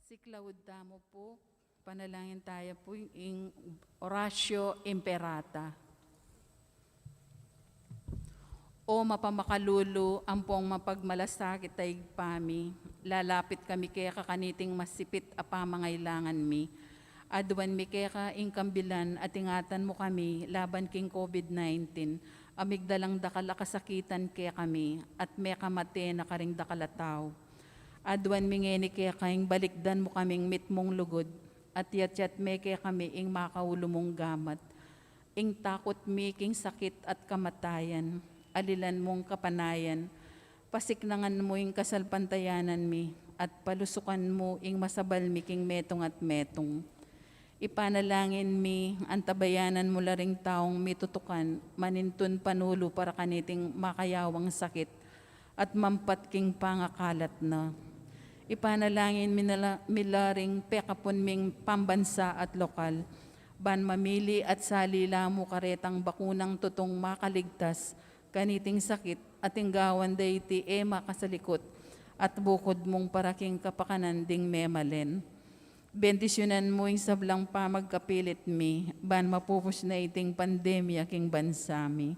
Siklaud tamu pu, panalangin taya pu ing Oratio Imperata. O mapamakalulu ampong mapagmalasakit a Ibpa mi, lalapit kami keka kaniting masipit a pamangailangan mi. Aduan mi keka ing kambilan at ingatan mu kami laban king COVID nineteen, a migdalang dakal a kasakitan kekami at mekamate na karing dakal a tau. Aduan mi ngeni keka ing balikdan mu kaming mitmung lugud, at yatyat me kekami ing makaulu mung gamat. Ing takut mi king sakit at kamatayan, alilan mung kapanayan, pasiknangan mu ing kasalpantayanan mi, at palusukan mu ing masabal mi king metung at metung. Ipanalangin mi, antabayanan mu la ring taung mitutukan, manintun panulu para kaniting makayawang sakit, at mampat king pangakalat na. Ipanalangin mi na la, mi la ring pekapun ming pambansa at lokal, ban mamili at salila mu karetang bakunang tutung makaligtas kaniting sakit, at ing gawan da iti e makasalikut, at bukud mung para king kapakanan ding memalen. Bendisyunan mu ing sablang pamagkapilit mi, ban mapupus na iting pandemya king bansa mi.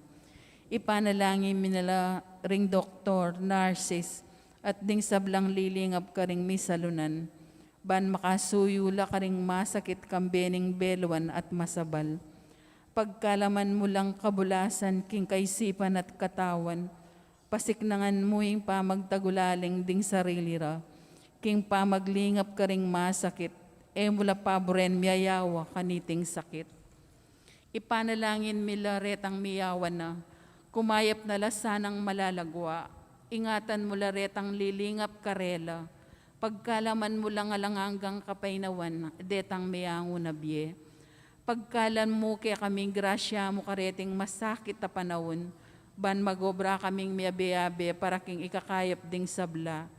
Ipanalangin mi na la ring doktor, nurses, at ding sablang lilingap karing misalunan, ban makasuyu la karing masakit kambe ning beluan at masabal. Pagkalaman mu lang kabulasan king kaisipan at katawan, pasiknangan mu ing pamagtagulaling ding sarili ra, king pamaglingap karing masakit, e mu la paburen miyayawa kaniting sakit. Ipanalangin mi la retang miyawan na, kumayap na la sanang malalagwa, ingatan mu la retang lilingap karela, pagkalaman mu lang alang anggang kapaynawan, detang miyangu na bie. Pagkalan mu kekaming grasya mu kareting masakit a panaun, ban magobra kaming miyabe-abe para king ikakayap ding sabla,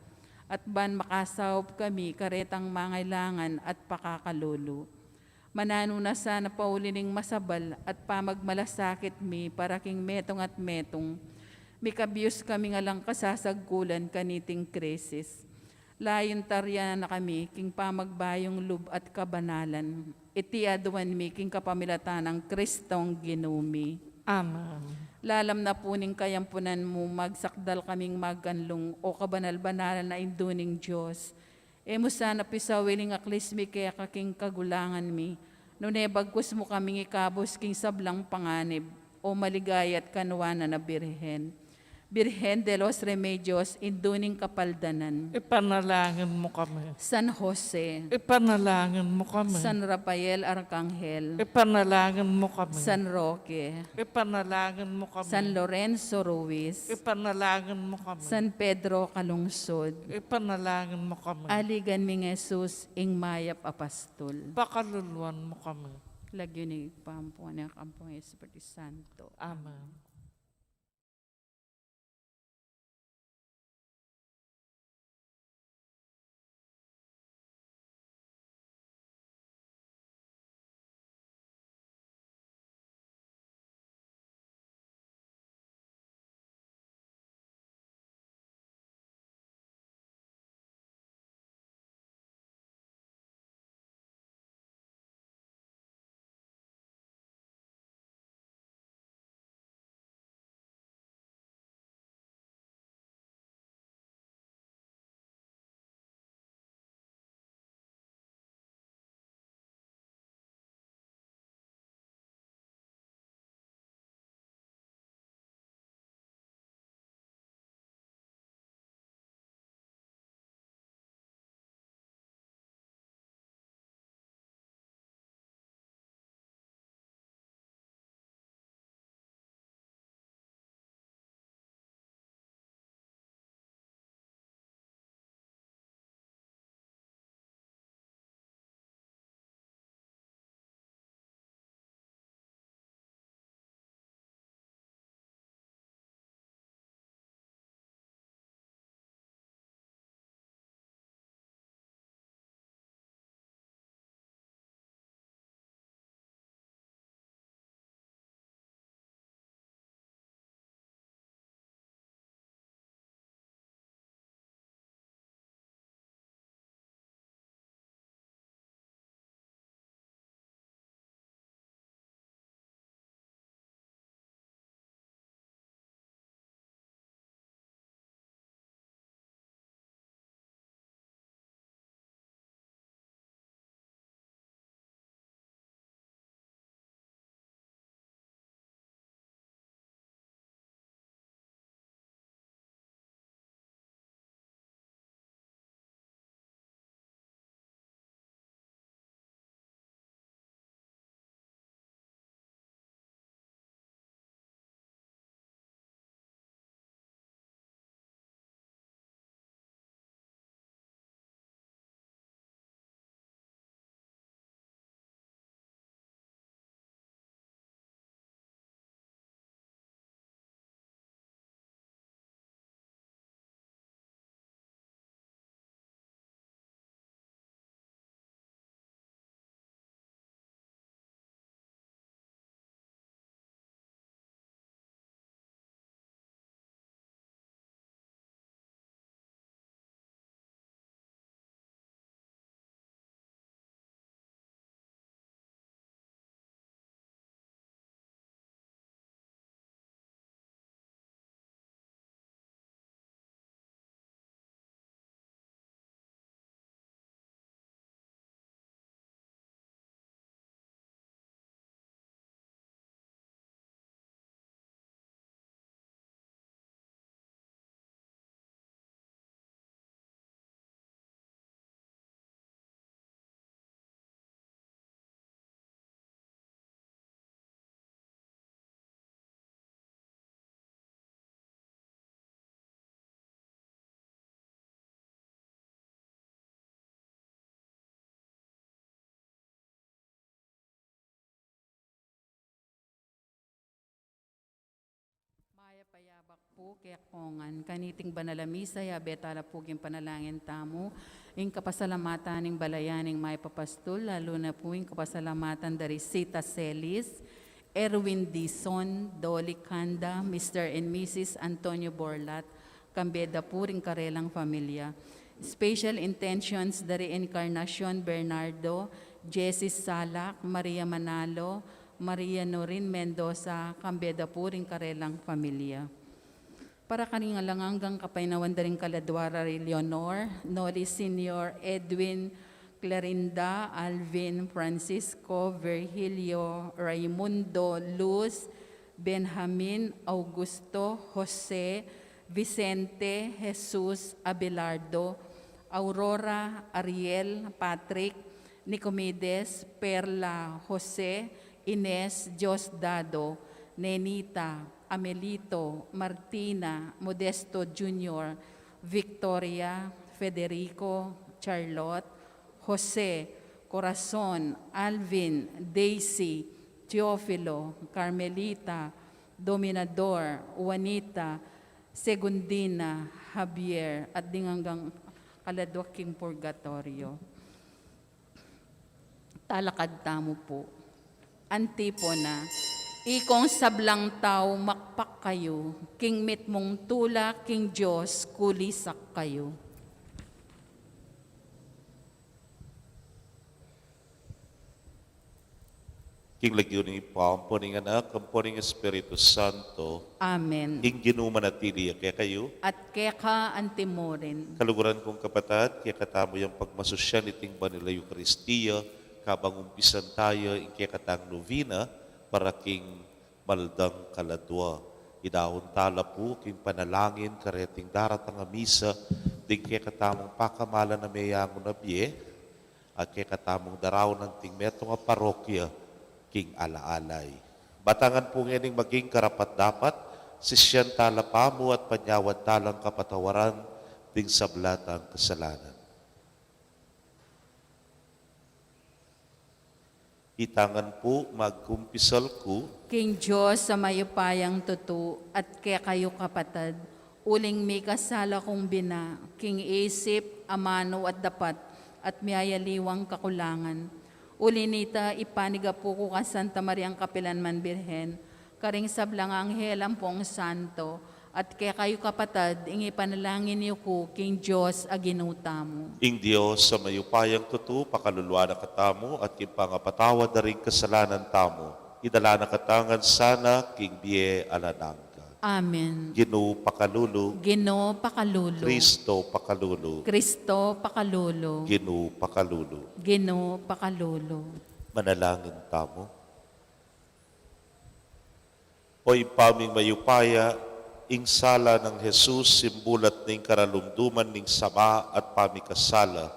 at ban makasaup kami karetang mangailangan at pakakalulu. Mananu na sana pauli ning masabal at pamagmalasakit mi para king metung at metung, mikabius kaming alang kasasagkulan kaniting krisis. Layun taryan na kami king pamagbayung lub at kabanalan. Iti aduan mi king kapamilatan nang Kristong Ginu mi. Amen. Lalam na pu ning kayampunan mu, magsakdal kaming magkanlung, o kabanal-banalan a Indu ning Dios. E mu sana pisawil ing aklis mi keka king kagulangan mi, nune bagkus mu kaming ikabus king sablang panganib, o maligaya at kanuanan a Birhen. Birhen de los Remedios, Indu ning Kapaldanan. Ipanalangin mu kami. San Jose. Ipanalangin mu kami. San Rafael Arcangel. Ipanalangin mu kami. San Roque. Ipanalangin mu kami. San Lorenzo Ruiz. Ipanalangin mu kami. San Pedro Calungsod. Ipanalangin mu kami. Aligan ming Jesus, ing mayap a pastul. Pakaluluan mu kami. Lagyu ning Ibpa, ampo ning Anak, ampo ning Espiritu Santo. Amen. Pu, kekongan kaniting banal a misa, yabe tala pu king panalangin tamu ing kapasalamatan ning balayan ning mayap a pastul, lalu na pu ing kapasalamatan da ri Sita Celis, Erwin Dizon, Dolly Canda, Mister and Missus Antonio Borlat, kambe da pu ring karelang familia. Special intentions da ri Encarnacion Bernardo, Jessie Salak, Maria Manalo, Maria Norin Mendoza, kambe da pu ring karelang familia. Para karing alang anggang kapaynawan da ring kaladua ra ri Leonor, Noli Senior, Edwin, Clarinda, Alvin, Francisco, Virgilio, Raimundo, Luz, Benjamin, Augusto, Jose, Vicente, Jesus, Abelardo, Aurora, Ariel, Patrick, Nicomedes, Perla, Jose, Ines, Diosdado, Nenita, Amelito, Martina, Modesto Junior, Victoria, Federico, Charlotte, Jose, Corazon, Alvin, Daisy, Teofilo, Carmelita, Dominador, Juanita, Segundina, Javier, at ding anggang kaladua king purgatorio. Talakad tamu pu. Antipona. Ikong sablang tau, makpak kayu king mitmung tula, king Dios kulisak kayu. King lagyu ning Ibpa, ampo ning Anak, ampo ning Espiritu Santo. Amen. Ing Ginu manatili ya kekayu. At keka antimurin. Kaluguran kung kapatad, kekatamu yang pagmasusyan iting banal a Eukaristia, kabang umpisan taya ing kekatang nobena para king maldang kaladua. Idaun tala pu king panalangin kareting daratang a misa, ding kekatamung pakamalan a meyangu na bie, a kekatamung daraun anting metung a parokya king ala-alay. Batangan pu ngening maging karapat-dapat, sisian tala pamu at panyawad talang kapatawaran ding sabla tang kasalanan. Itangan pu, magkumpisal ku king Dios a mayupayang tutu, at kekayu kapatad, uling mikasala kung bina, king isip, amanu at dapat, at miyayaliwang kakulangan. Uli nita, ipanigapu ku kang Santa Mariang kapilanman Birhen, karing sablang anghel ampong santo, at kekayu kapatad, ing ipanalangin yu ku king Dios a Ginu tamu. Ing Dios a mayupayang tutu, pakaluluan na katamu, at king pangapatawad da ring kasalanan tamu, idala na katamu ngan sana king bie alang angga. Amen. Ginu pakalulu. Ginu pakalulu. Kristo pakalulu. Kristo pakalulu. Ginu pakalulu. Ginu pakalulu. Manalangin tamu. O Ibpa ming mayupaya, ing sala nang Jesus, simbulat ning karalumduman ning sama at pamikasala.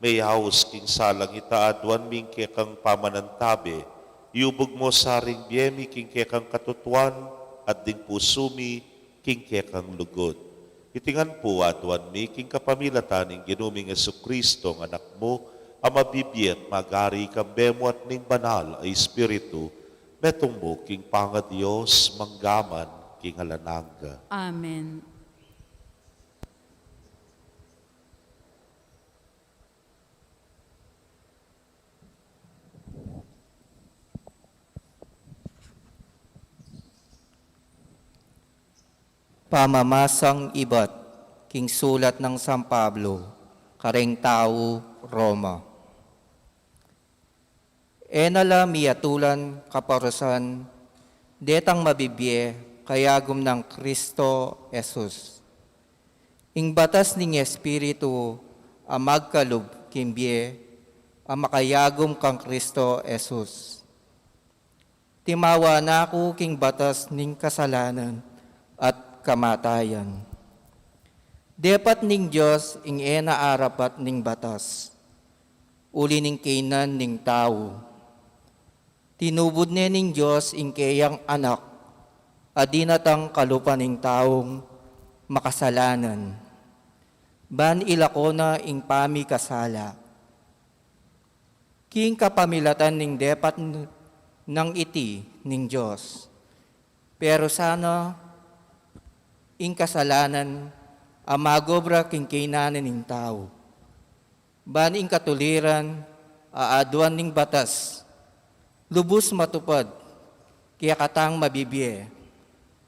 Meyaus king salang ita, aduan mi king kekang pamanantabe, iubug mu sa ring bie mi king kekang katutuan, at ding pusu mi king kekang lugud. Iti ngan pu aduan mi king kapamilatan ning Ginu ming Jesucristo, a Anak mu, a mabibie at magari kambe mu at ning Banal a Espiritu, metung mu king pangaDios, mangga man king alang angga. Amen. Pamamasang ibat king sulat nang San Pablo kareng tau Roma. E na la miyatulan kaparusan detang mabibie kayagum nang Kristo Jesus. Ing batas ning Espiritu a magkalub king bie a makayagum kang Kristo Jesus. Timawa na ku king batas ning kasalanan at kamatayan. Depat ning Dios ing e na arapat ning batas, uli ning kaynan ning tau. Tinubud ne ning Dios ing keyang Anak a dinatang kalupa ning taung makasalanan, ban ilako na ing pamikasala. King kapamilatan ning depat n-, nang iti ning Dios. Pero sana, ing kasalanan a magobra king kaynan ning tau. Ban ing katuliran a aduan ning batas, lubus matupad kekatang mabibie,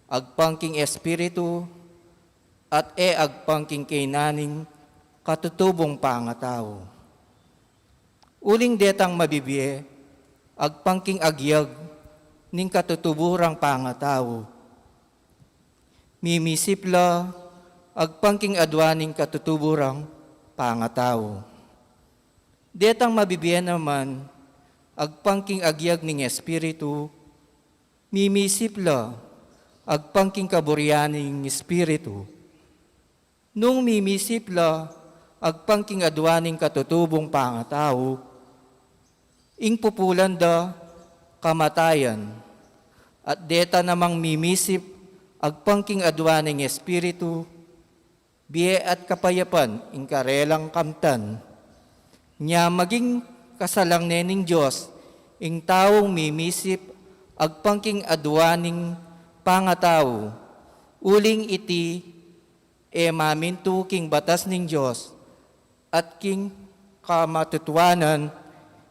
agpang king Espiritu, at e agpang king kaynan ning katutubung pangatau. Uling detang mabibie, agpang king agyag ning katutuburang pangatau. Mimisip la, agpang king aduan ning katutuburang pangatau. Detang mabibie naman, agpang king agyag ning Espiritu, mimisip la, agpang king kaburian ning Espiritu. Nung mimisip la, agpang king aduan ning katutubung pangatau, ing pupulan da kamatayan, at deta namang mimisip, agpang king aduan ning Espiritu, bie at kapayapan ing karelang kamtan. Nya maging kasalang ne ning Dios ing taung mimisip, agpang king aduan ning pangatau, uling iti e mamintu king batas ning Dios, at king kamatutuanan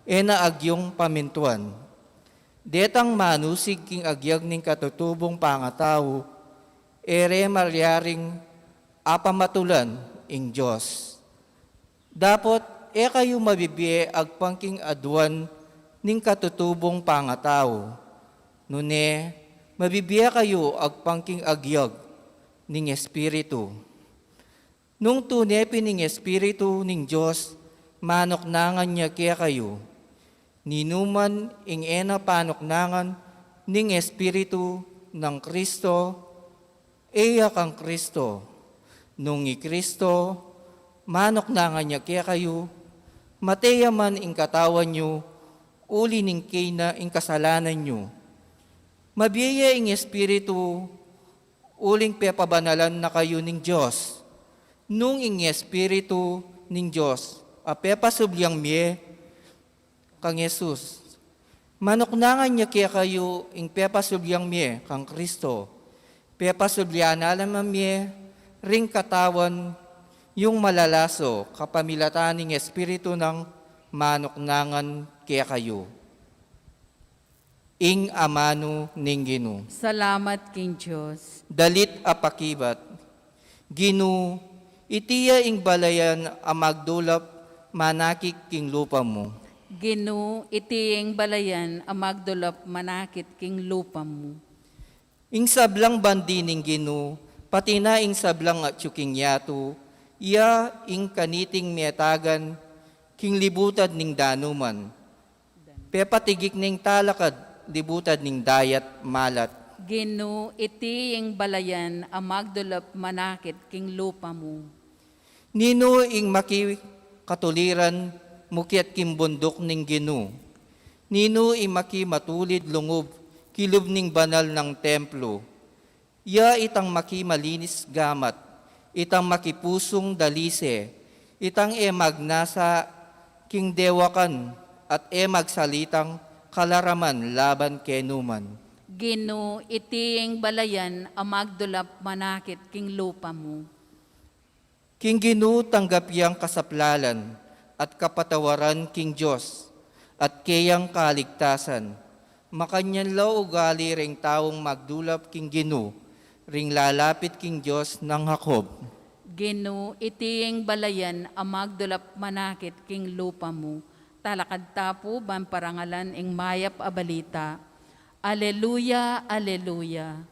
e na agyung pamintuan. Detang manusig king agyag ning katutubung pangatau, e re malyaring apamatulan ing Dios. Dapot e kayu mabibie agpang king aduan ning katutubung pangatau, nune mabibie kayu agpang king agyag ning Espiritu. Nung tune pin ing Espiritu ning Dios manuknangan ya kekayu. Ninuman ing e na panuknangan ning Espiritu nang Kristo, e ya kang Kristo. Nung i Kristo manuknangan ya kekayu, mate ya man ing katawan yu uli ning kayna ing kasalanan yu. Mabie ya ing Espiritu uling pepabanalan na kayu ning Dios. Nung ing Espiritu ning Dios a pepasubliang mie kang Jesus, manuknangan ya kekayu ing pepasubliang mie kang Kristo. Pepasublian na la man mie ring katawan yung malalaso kapamilatan ning Espiritu nang manuknangan kekayu. Ing amanu ning Ginu. Salamat king Dios. Dalit a pakibat. Ginu, iti ya ing balayan a magdulap manakit king lupa mu. Ginu, iti ing balayan a magdulap manakit king lupa mu. Ing sablang bandi ning Ginu, pati na ing sablang atyu king yatu, iya ing kaniting metagan king libutad ning danuman. Pepatigik ning talakad libutad ning dayat malat. Ginu, iti ing balayan a magdulap manakit king lupa mu. Ninu ing maki katuliran mukyat king bunduk ning Ginu? Ninu ing maki matulid lungub kilub ning banal nang templo? Ya itang maki malinis gamat, itang maki pusung dalise, itang e magnasa king dewakan at e magsalitang kalaraman laban kenuman. Ginu, iti ing balayan a magdulap manakit king lupa mu. King Ginu tanggap yang kasaplalan at kapatawaran king Dios at keyang kaligtasan. Makanyan la ugali ring taung magdulap king Ginu, ring lalapit king Dios nang Jacob. Ginu, iti ing balayan a magdulap manakit king lupa mu. Talakad ta pu ban parangalan ing mayap a balita. Aleluya, aleluya.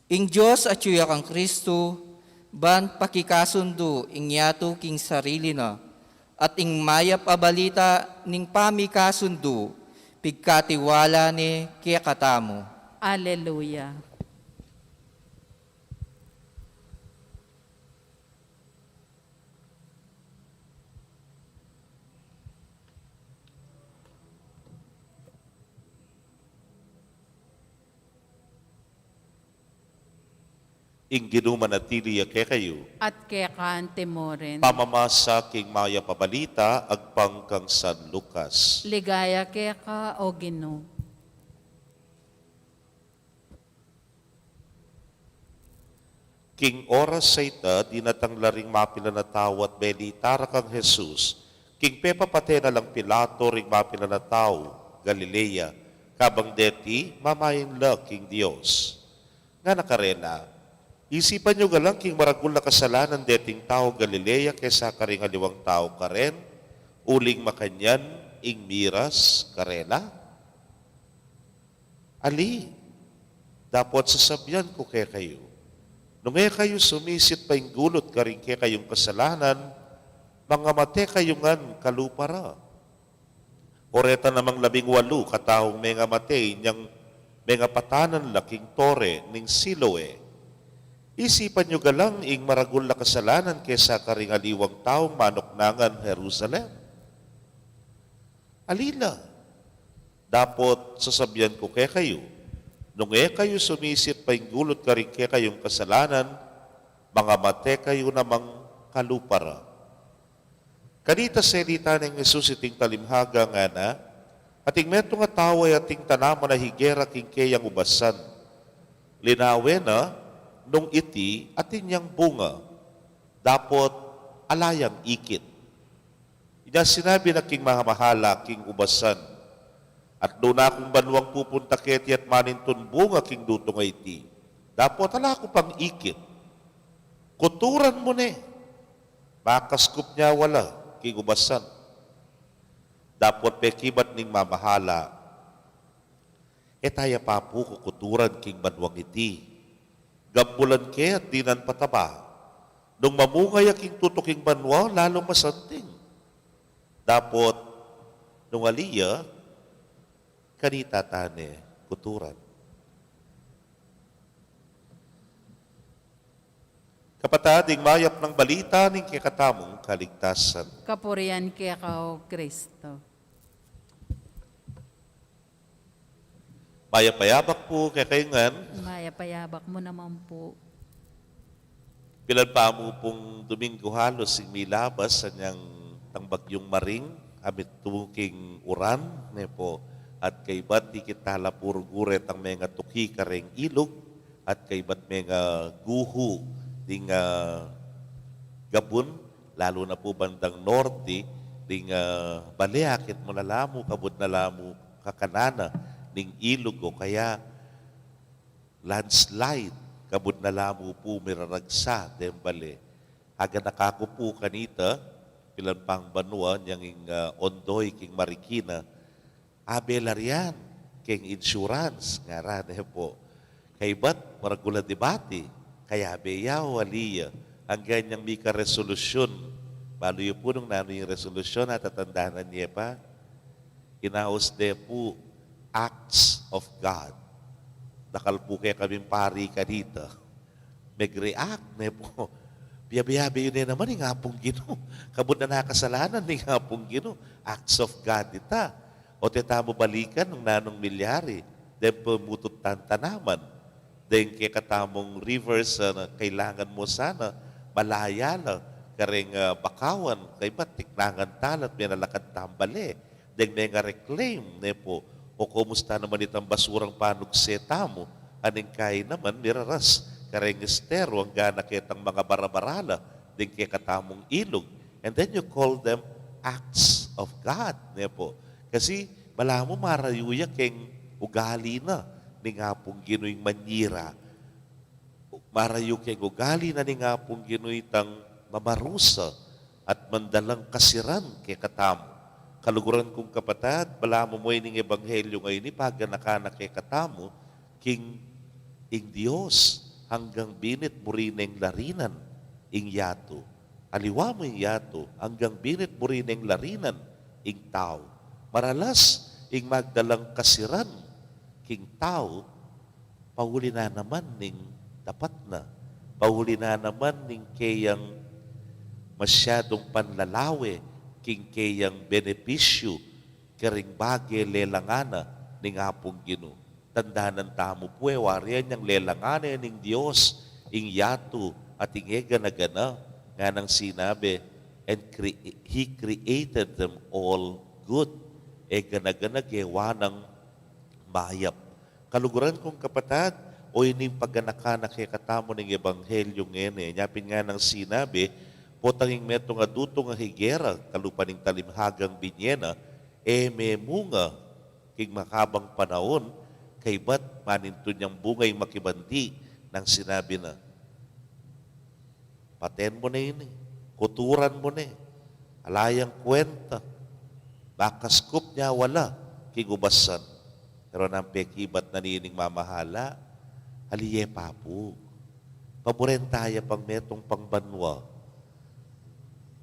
Ing Dios atyu ya kang Kristu, ban pakikasundu ing yatu king sarili na, at ing mayap a balita ning pamikasundu, pigkatiwala ne kekatamu. Aleluya. Ing Ginu manatili ya kekayu. At keka mu rin. Pamamasa king mayap a balita agpang kang San Lucas. Ligaya keka, O Ginu. King oras a ita, dinatang la ring mapilan a tau at belita ra kang Jesus, king pepapate na lang Pilato ring mapilan a tau Galilea, kabang deti mamain la king Dios. Ngana karela, "Isipan yu galang king maragul a kasalanan deting tau Galilea kesa karing aliwang tau karen, uling makanyan ing miras karela?" Ali, dapot sasabian ku kekayu, nung e kayu sumisit painggulut karing kekayung kasalanan, mangamate kayu ngan kalupa ra. O reta namang labing walu kataung mengamate inyang mengapatanan la king tore ning Siloe, isipan yu galang ing maragul a kasalanan kesa karing aliwang taung manuknangan Jerusalem? Ali la, dapot sasabian ku kekayu, nung e kayu sumisit painggulut karing kekayung kasalanan, mangamate kayu namang kalupa ra. Kanita selita neng Jesus iting talimhaga, ngana, ating metung a tau a ating tanaman a higera king keyang ubasan. Linawe na, nung iti atin yang bunga, dapot ala yang ikit. Inya sinabi na king mamahala king ubasan, "Atlu na kung banuang pupunta keti at manintun bunga king dutung a iti, dapot ala ku pang ikit. Kuturan mu ne." Makaskup nya wala king ubasan. Dapot pekibat ning mamahala, "E ta ya pa pu kukuturan king banuang iti. Gambulan ke at dinan pataba. Nung mamunga ya king tutuking banua, lalung masanting." Dapot nung ali ya, kanita tane kuturan. Kapatad, ing mayap nang balita ning kekatamung kaligtasan. Kapurian keka, O Kristo. Mayap a yabak pu kekayu ngan. Mayap a yabak mu naman pu. Pilan pa mu pung Domingo halus ing milabas, anyang tang bagyung Maring, amit tuking uran, ne pu, at kaybat ikit tala pu rugu retang mengatuki kareng ilug, at kaybat mengaguhu ding, ah, gabun, lalu na pu bandang norte, ding, ah, bale akit mu na la mu, kabud na la mu kakanan na ning ilug o kaya landslide, kabud na la mu pu miraragsa deng bale. Aganaka ku pu kanita, pilan pang banua, nyang ing, ah, Ondoy king Marikina, abe la rian keng insurance, ngara ne pu. Kaybat, maragul a debate, kayabe ya o ali ya, anggang nyang mika resolusyun. Balu yu pu nung nanu ing resolusyun, atatandanan ye pa? Inaus de pu, acts of God. Dakal pu kekaming pari kanita, meg-react, ne pu. Biabe-abe yu ne naman ing Apung Ginu. Kabud na nakasalanan ning Apung Ginu. Acts of God ita. O te tamu balikan nung nanung milyari, deng pemutut tang tanaman, deng kekatamung rivers, ah, na kailangan mu sana malaya la kareng, ah, bakawan, kaybat tiknangan tala at menalakad tang bale, deng menga-reclaim, ne pu, o kumusta naman itang basurang panugse tamu, aning kain naman miraras kareng estero, anggang na ketang mangabara-bara la deng kekatamung ilug. And then you call them acts of God, ne pu. Kasi balamu marayu ya keng ugali na ning Apung Ginu ing manyira. Marayu keng ugali na ning Apung Ginu itang mamarusa at mandalang kasiran kekatamu. Kaluguran kung kapatad, balamu mu ining ebanghelyu ngeni paganaka na kekatamu, king ing Dios anggang binit muri neng larinan ing yatu. Aliwa mu ing yatu, anggang binit muri neng larinan ing tau. Maralas ing magdalang kasiran king tau, pauli na naman ning dapat na. Pauli na naman ning keyang masyadung panlalawe king keyang benepisyu karing bage lelangan na ning Apung Ginu. Tandanan tamu pu e, wari anyang lelangan ne ning Dios ing yatu at ing e gana-gana, nganang sinabi, "And cre-, He created them all good." E gana-gana gewa nang mayap. Kaluguran kung kapatad, O ining paganakan na kekatamu ning ebanghelyo ngeni, nya pin nganang sinabi, potang ing metung a dutung a higera, kalupa ning talimhagang binye na, e memunga king makabang panaun, kaybat manintun yang bunga ing makibandi, nang sinabi na, paten mu ne ini, kuturan mu ne, ala yang kwenta, bakaskup nya wala king ubasan. Pero nang pekibat na nining mamahala, ali ye papu. Paburen taya pang metung pang banua.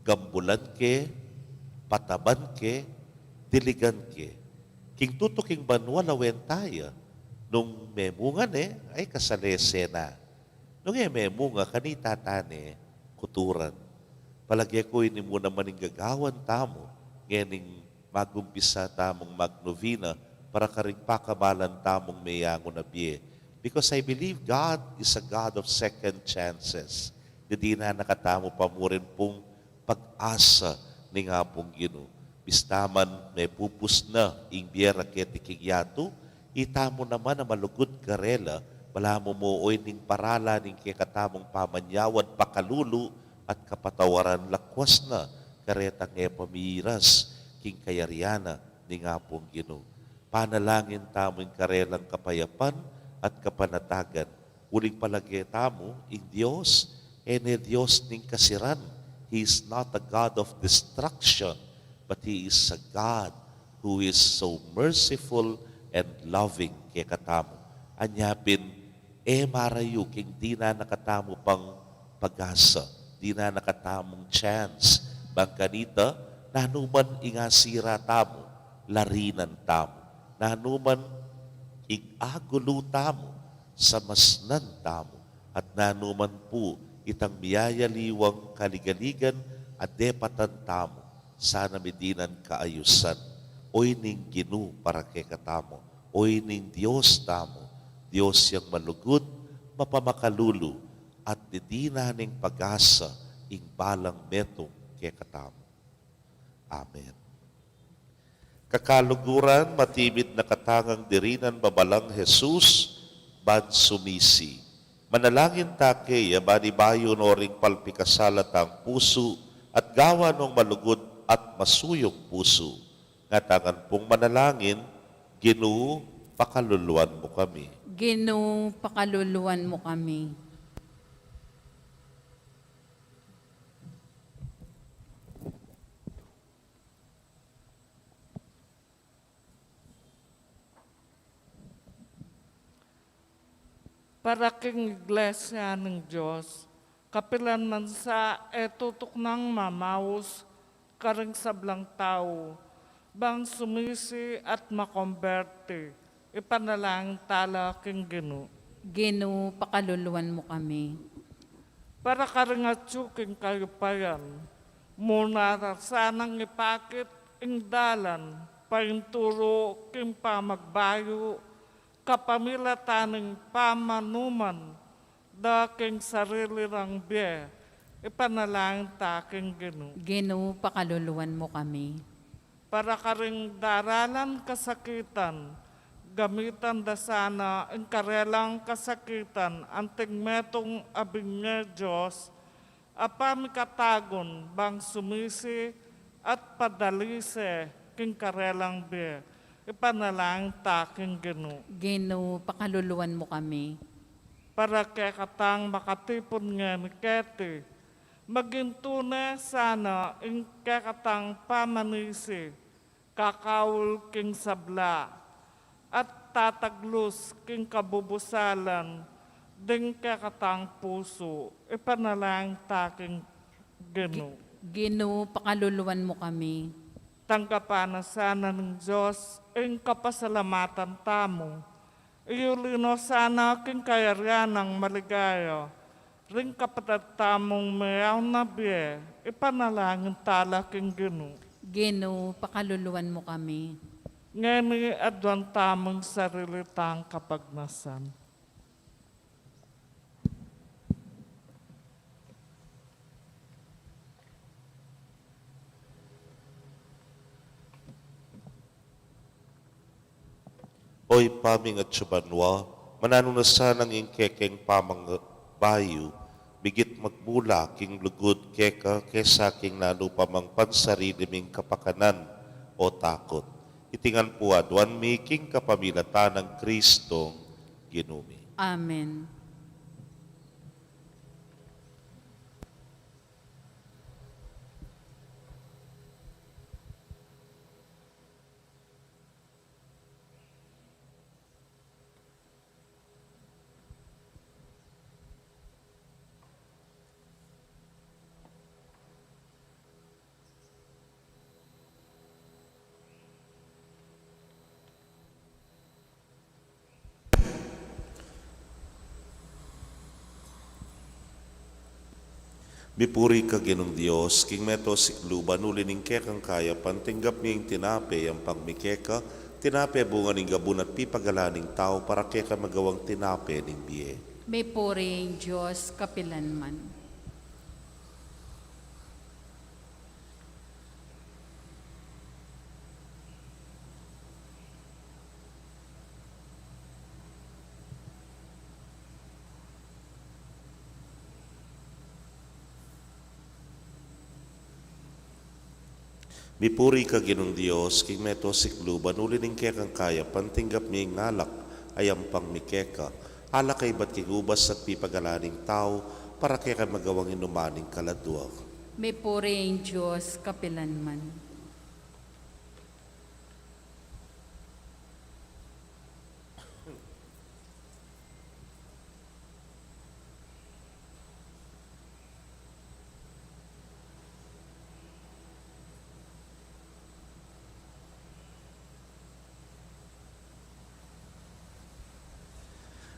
Gambulan ke, pataban ke, diligan ke. King tutuking banua lawen taya, nung memunga ne, ay kasalese na. Nung e memunga, kanita tane kuturan. Palage ku ini mu naman ing gagawan tamu, ngening magumpisa tamung magnovena para karing pakamalan tamung meyangu na bie. Because I believe God is a God of second chances. Didinan na katamu pa mu rin pung pag-asa ning Apung Ginu. Bista man mepupus na ing bie ra keti king yatu, itamu naman a malugud karela, balamu mu oy ning paralan ing kekatamung pamanyawad pakalulu at kapatawaran lakwas na karetang e pa miras king kayarian na ning Apung Ginu. Panalangin tamu ing karelang kapayapan at kapanatagan. Uling palage tamu, ing Dios, e ne Dios ning kasiran. He is not a God of destruction, but He is a God who is so merciful and loving kekatamu. Anya pin, e marayu king dinan na katamu pang pag-asa, dinan na katamung chance, bang kanita, nanuman ing asira tamu, larinan tamu, nanuman ing agulu tamu, samasnan tamu, at nanuman pu itang miyayaliwang kaligaligan a depatan tamu, sana midinan kaayusan. Oy ning Ginu para kekatamu, oy ning Dios tamu, Dios yang malugud, mapamakalulu, at didinan ning pag-asa ing balang metung kekatamu. Amen. Kakaluguran, matimid na katangang dirinan babalang Jesus, ban sumisi. Manalangin ta keya, ban ibayu no ring palpikasala tang pusu, at gawa nong malugud at masuyung pusu. Ngatanan pung manalangin, Ginu, pakaluluan mu kami. Ginu, pakaluluan mu kami. Para king Iglesia ning Dios, kapilan man sa e tutuknang mamaus karing sablang tau, bang sumisi at makomberti, ipanalangin tala king Ginu. Ginu, pakaluluan mu kami. Para karing atyu king kayupayan, muna ra sanang ipakit ing dalan painturu king pamagbayu, kapamilatan ning pamanuman da king sarili rang bie, ipanalangin ta king Ginu. Ginu, pakaluluan mu kami. Para karing daralan kasakitan, gamitan da sana ing karelang kasakitan anting metung a binye Dios, a pamikatagun bang sumisi at padalise king karelang bie, ipanalangin ta king Ginu. Ginu, pakaluluan mu kami. Para kekatang makatipun ngeni keti, maging tune sana ing kekatang pamanisi, kakaul king sabla, at tataglus king kabubusalan ding kekatang pusu, ipanalangin ta king Ginu. Ginu, pakaluluan mu kami. Tanggapan na sana ning Dios ing kapasalamatan tamu, iyuli no sana king kayarian nang maligaya ring kapatad tamung meyaun na bie, ipanalangin tala king Ginu. Ginu, pakaluluan mu kami. Ngeni aduan tamung sarili tang kapagnasan. O Ibpa ming atsu banua, Mananu na sanang ing kekeng pamangbayu migit magmula king lugud keka kesa king nanu pa mang pansarili ming kapakanan o takut. Iti ngan pu aduan mi king kapamilatan nang Kristong Ginu mi. Amen. Mipuri ka Ginung Dios, king meto sikluban, uli ning kekang kayapan tinggap mi ing tinape, yampang mi keka, tinape bunga ning gabun at pipagalan ning tau, para keka magawang tinape ning bie. Mipuri ing Dios kapilanman. Mipuri ka Ginung Dios, king meto sikluban, uli ning kekang kayapan tinggap mi ing alak, a yampang mi keka, alak a ibat king ubas at pipagalan ning tau, para keka magawang inuman ning kaladua. Mipuri ing Dios kapilanman.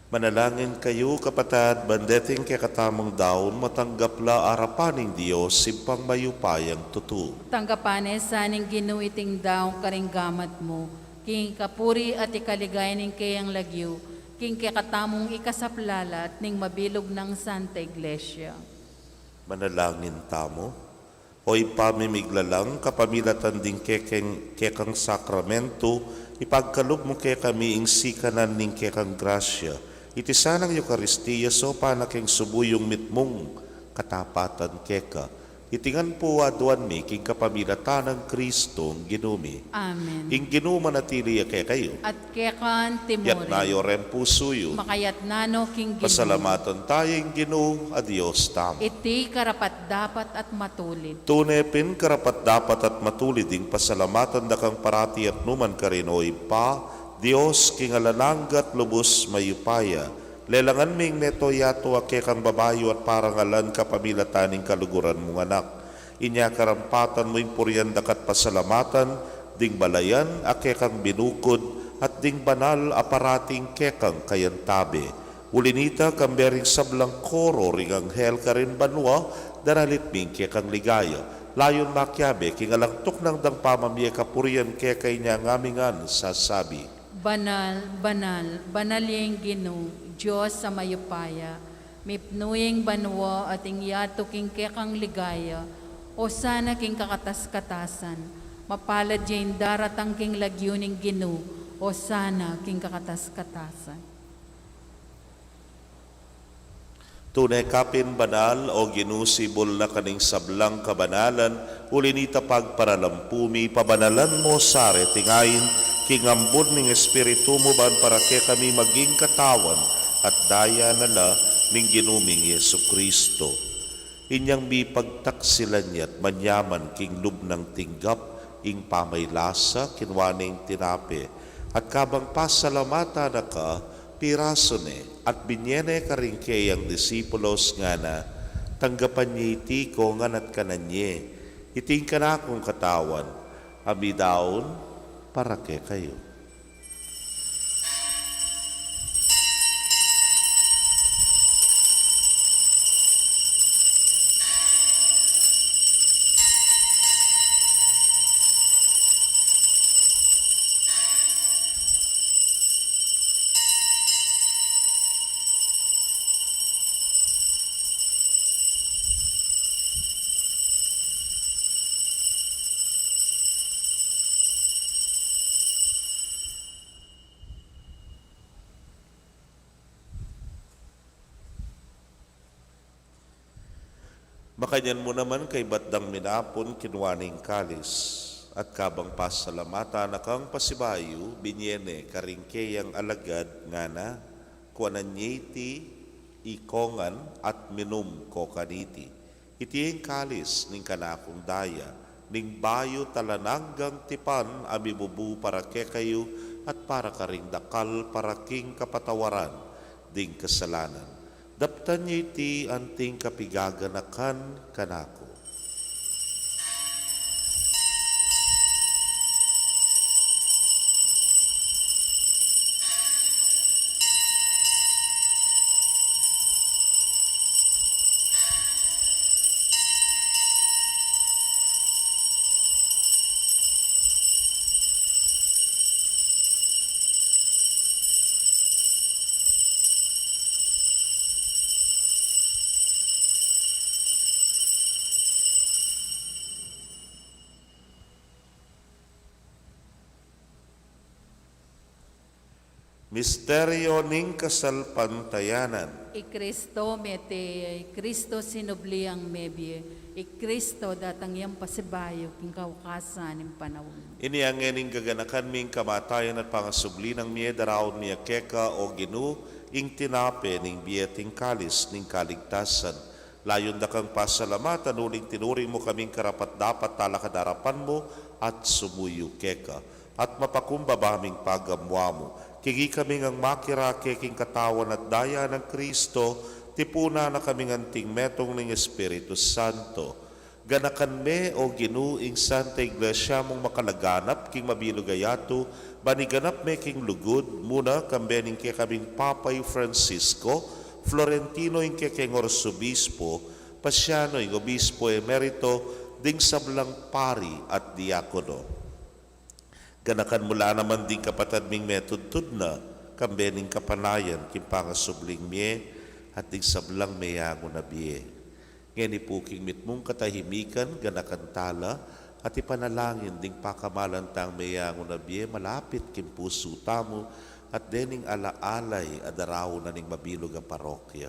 Manalangin kayu, kapatad, ban deting kekatamung daun matanggap la arapan ning Dios, Ibpang mayupayang tutu. Tanggapan ne sa ning Ginu iting daun karing gamat mu, king kapuri at ikaligaya ning keyang lagyu, king kekatamung ikasaplala at ning mabilug nang Santa Iglesia. Manalangin tamu. O Ibpa mi miglalang, kapamilatan ding kekeng, kekang sakramentu, ipagkalub mu kekami ing sikanan ning kekang grasya. Iti sanang Eukaristia, saupan na keng subuyung mitmung katapatan keka. Iti ngan pu aduan mi king kapamilatan nang Kristong Ginu mi. Amen. Ing Ginu manatili ya kekayu. At keka antimurin. Itas yu reng pusu yu. Makaitas no king Ginu. Pasalamatan taya ing Ginu a Dios tamu. Iti karapat-dapat at matulid. Tune pin karapat-dapat at matulid ing pasalamatan da kang parati at nukarin man, O Ibpa, Dios king alang angga at lubus mayupaya. Lelangan mi ing mabilug a yatu a kekang babayu at parangalan kapamilatan ning kaluguran mung Anak. Inya karampatan mu ing purian da ka at pasalamatan ding balayan a kekang binukud at ding banal a parating kekang kayantabe. Uli na nita, kambe ring sablang koro ring anghel karin banua, daralit mi ing kekang ligaya. Layun makiabe king alang tuknang dang pamamie kapurian keka. Inya ngan mi ngan sasabi: Banal, banal, banal ya ing Ginu, Dios a mayupaya. Mipnu ya ing banua at ing yatu king kekang ligaya. Osana king kakatas-katasan. Mapalad ya ing daratang king lagyu ning Ginu. Osana king kakatas-katasan. Tune ka pin banal, O Ginu, sibul na ka ning sablang kabanalan, uli na nita pagparalampu mi, pabanalan mu sa reting ain, king ambun ning Espiritu mu, ban para kekami maging katawan at daya na la ning Ginu ming Jesucristo. Inyang mipagtaksilan ya at manyaman king lub nang tinggap ing pamaylasa, kinua ne ing tinape, at kabang pasalamatan na ka, pirasu ne, at binye ne karing keyang disipulos, ngana: Tanggapan ye iti kongan at kanan ye. Iti ing kanakung katawan, a midaun para kekayu. Makanyan mu naman kaybat dang minapun, kinua ne ing kalis, at kabang pasalamatan na kang pasibayu, binye ne karing keyang alagad, ngana: Kuanan ye iti, ikongan, at minum ko kaniti. Iti ing kalis ning kanakung daya, ning bayu at alang anggang tipan, a mibubu para kekayu at para karing dakal para king kapatawaran ding kasalanan. Daptan ye iti anting kapigaganakan kanaku. Misteryo ning kasalpantayanan. I Kristo mete ya, i Kristo sinubli yang mebie, i Kristo datang yang pasibayu king kaukasan ning panaun. Inya ngening gaganakan mi ing kamatayan at pangasubli nang mie, daraun mi keka, o Ginu, ing tinape ning bie at ing kalis ning kaligtasan. Layun da kang pasalamatan uling tinuring mu kaming karapat-dapat talakad king arapan mu at sumuyu keka. At mapakumbaba ming pagamuan mu, king ikami ngang makirake king katawan at daya nang Kristo, tipunan na kaming anting metung ning Espiritu Santo. Ganakan me, o Ginu, ing Santa Iglesia mung makalaganap king mabilug a yatu, ban iganap me king lugud mu na, kambe ning kekaming Papa i Francisco, Florentino ing kekeng Arsobispo, Paciano ing Obispo Emerito, ding sablang pari at diakono. Ganakan mu la naman ding kapatad ming metudtud na, kambe ning kapanayan king pangasubling mie, at ding sablang meyangu na bie. Ngeni pu king mitmung katahimikan, ganakan ta la, at ipanalangin ding pakamalan tang meyangu na bie malapit king pusu tamu, at dening ala-alay a daraun na ning mabilug a parokya.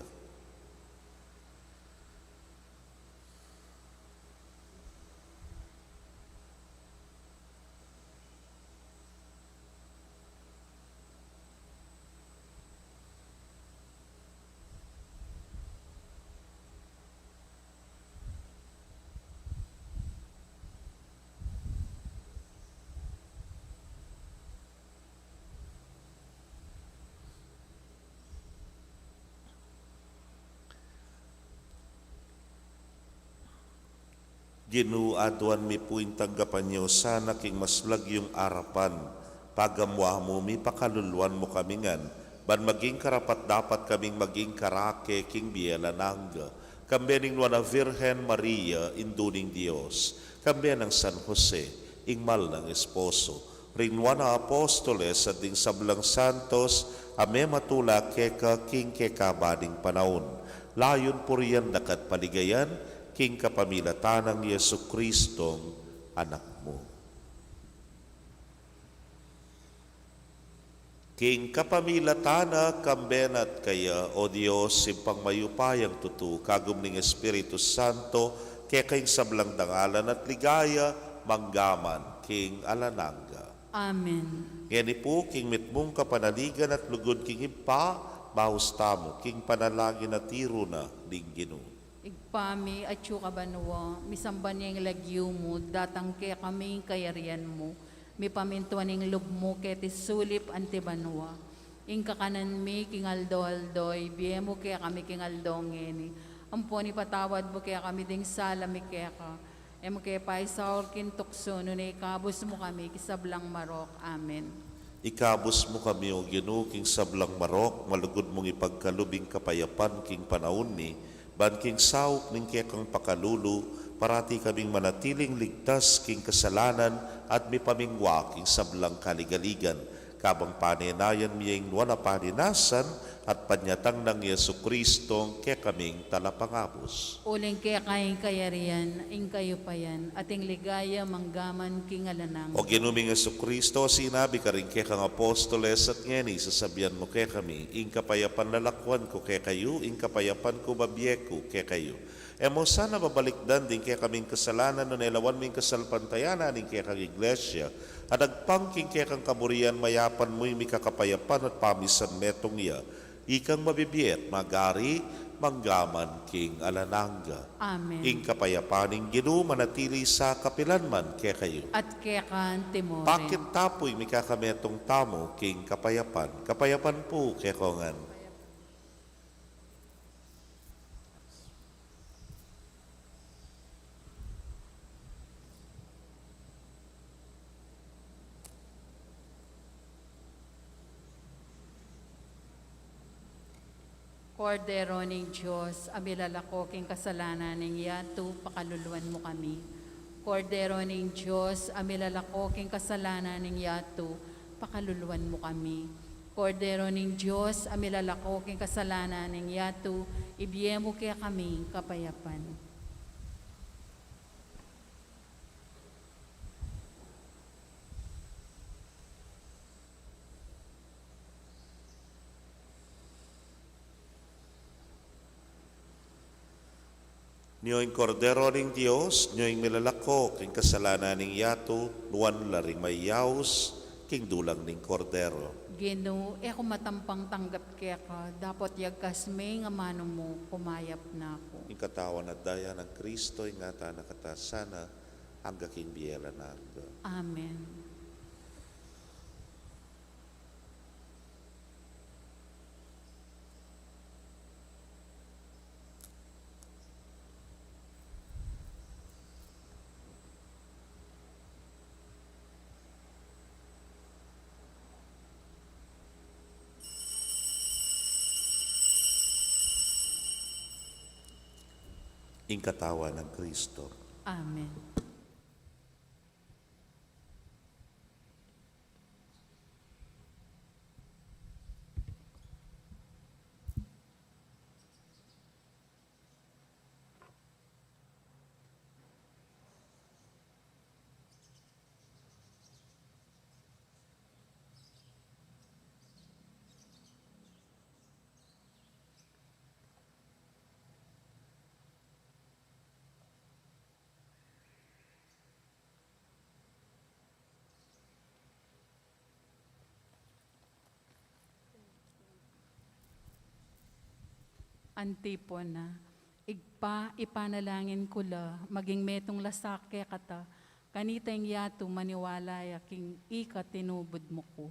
Ginu, aduan mi pu ing tanggapan yu sana king mas lagyung arapan. Pagamuan mu mi, pakaluluan mu kami ngan, ban maging karapat-dapat kaming maging karake king bie alang angga. Kambe ning Nuan a Virgen Maria, Indu ning Dios, kambe nang San Jose, ing mal nang esposo, ring nuan a apostoles at ding sablang santos a mematula keka king kekaban ning panaun. Layun purian daka at paligayan king kapamilatan nang Jesucristong Anak mu. King kapamilatan na, kambe na at kaya, o Dios, Ibpang mayupayang tutu, kagum ning Espiritu Santo, keka ing sablang dangalan at ligaya, mangga man king alang angga. Amen. Ngeni pu, king mitmung kapanaligan at lugud king Ibpa, bahus tamu king panalangin a tiru na ning Ginu. Ibpa mi, atsu ka banua, misamban ya ing lagyu mu, datang kekami ing kayarian mu, mipamintuan ing lub mu keti sulip anti banua. Ing kakanan mi king aldo-aldo, ibie mu kekami king aldo ngeni. Ampon ipatawad mu kekami ding sala mi keka, e mu ke paisaul king tuksu, nune ikabus mu kami king sablang marok. Amen. Ikabus mu kami, o Ginu, king sablang marok, malugud mung ipagkalub ing kapayapan king panaun mi, ban king saup ning kekang pakalulu, parati kaming manatiling ligtas king kasalanan at mipamingwa king sablang kaligaligan. Kabang panenayan mi ing nuan a paninasan at panyatang nang Jesucristo, kekaming talapangabus. Uling keka ing kayarian, ing kayupayan, at ing ligaya manggaman king alang angga. O Ginu ming Jesucristo, sinabi karing kekang apostoles, at ngeni sasabian mu kekami, ing kapayapan lalakwan ku kekayu, ing kapayapan ku bibie ku kekayu. E mu sana babalikdan ding kekaming kasalanan, nune lawan mu ing kasalpantayanan ning kekang Iglesia, at agpang king kekang kaburian, mayapan mu ing mikakapayapan at pamisan metung ya, ikang mabibie at magari manggaman king alang angga. Amen. Ing kapayapan ning Ginu manatili sa kapilan man kekayu. At keka naman. Pakit ta pu ing mikakametung tamu king kapayapan. Kapayapan pu kekongan. Kordero ning Dios, a milalako king kasalanan ning yatu, pakaluluan mu kami. Kordero ning Dios, a milalako king kasalanan ning yatu, pakaluluan mu kami. Kordero ning Dios, a milalako king kasalanan ning yatu, ibie mu kekami ing kapayapan. Nyo ing Kordero ning Dios, nyo ing milalako king kasalanan ning yatu, nuan la ring mayaus king dulang ning Kordero. Ginu, e ku matampang tanggap keka, dapot yagkas me ing amanu mu, kumayap na ku. Ing katawan at daya nang Kristo, ingatan na kata sana, angga king bie alang angga. Amen. Ing katawan nang Kristo. Amen. Antipona. Ibpa, ipanalangin ku la, maging metung la sa kekata, kanita ing yatu maniwala ya king ika tinubud mu ku.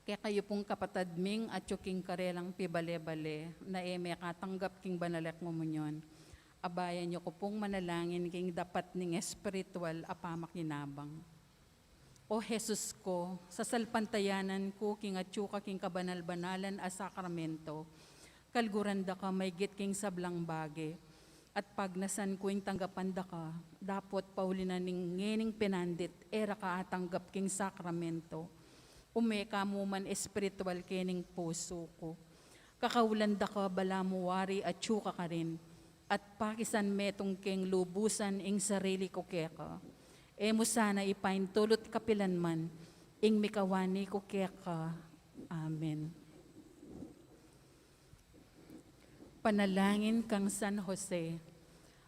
Kekayu pung kapatad ming atyu king karelang pibale-bale, na e mekatanggap king banal a komunyon, abayan yu ku pung manalangin king dapat ning espiritual a pamakinabang. O Jesus ku, sasalpantayanan ku king atyu ka king kabanal-banalan a sakramento, kaluguran da ka maygit king sablang bage, at pagnasan ku ing tanggapan da ka, dapot pauli na ning ngening pinandit, e ra ka atanggap king sakramento. Ume ka mu man espiritual kening pusu ku. Kakaulan da ka balamu wari atyu ka karin, at pakisan metung keng lubusan ing sarili ku keka. E mu sana ipaintulut kapilan man ing mikawani ku keka. Amen. Panalangin kang San Jose.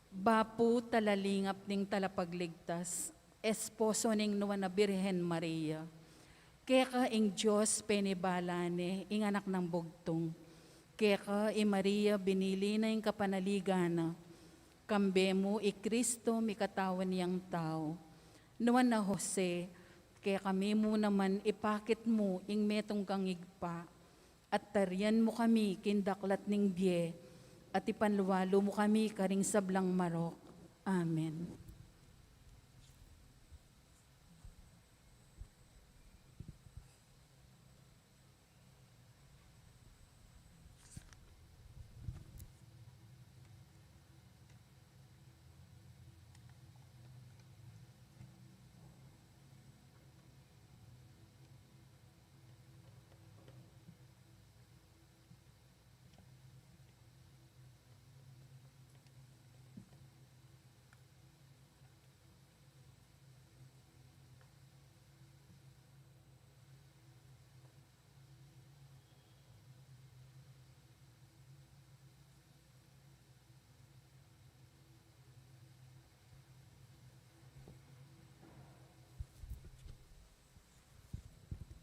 Bapu, talalingap ning Talapagligtas, esposo ning Nuan a Birhen Maria. Keka ing Dios penibala ne ing Anak nang Bugtung. Keka i Maria binili na ing kapanaligan na. Kambe mu i Kristo mikatawan yang tau. Nuan a Jose, kekami mu naman ipakit mu ing metung kang Ibpa. at tarian mu kami king daklat ning bie, at ipanlualu mu kami karing sablang marok. Amen.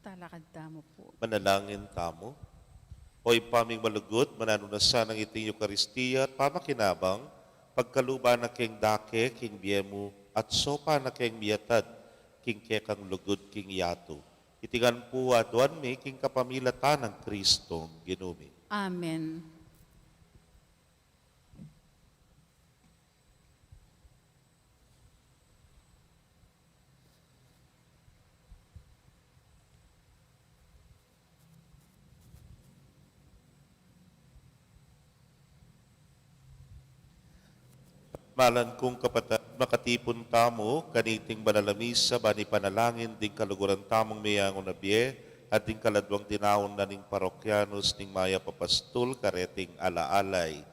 Talakad tamu pu. Manalangin tamu. O Ibpa ming malugud, mananu na sanang iting Eukaristia at pamakinabang, pagkaluban na keng dake king bie mu, at saupan na keng miatad king kekang lugud king yatu. Iti ngan pu aduan mi king kapamilatan nang Kristong Ginu mi. Amen. Malan kung kapatad, makatipun tamu kaniting banal a misa ban ipanalangin ding kaluguran tamung meyangu na bie at ding kaladwang tinaun na ning parokyanus ning Mayap a Pastul kareting alaalay.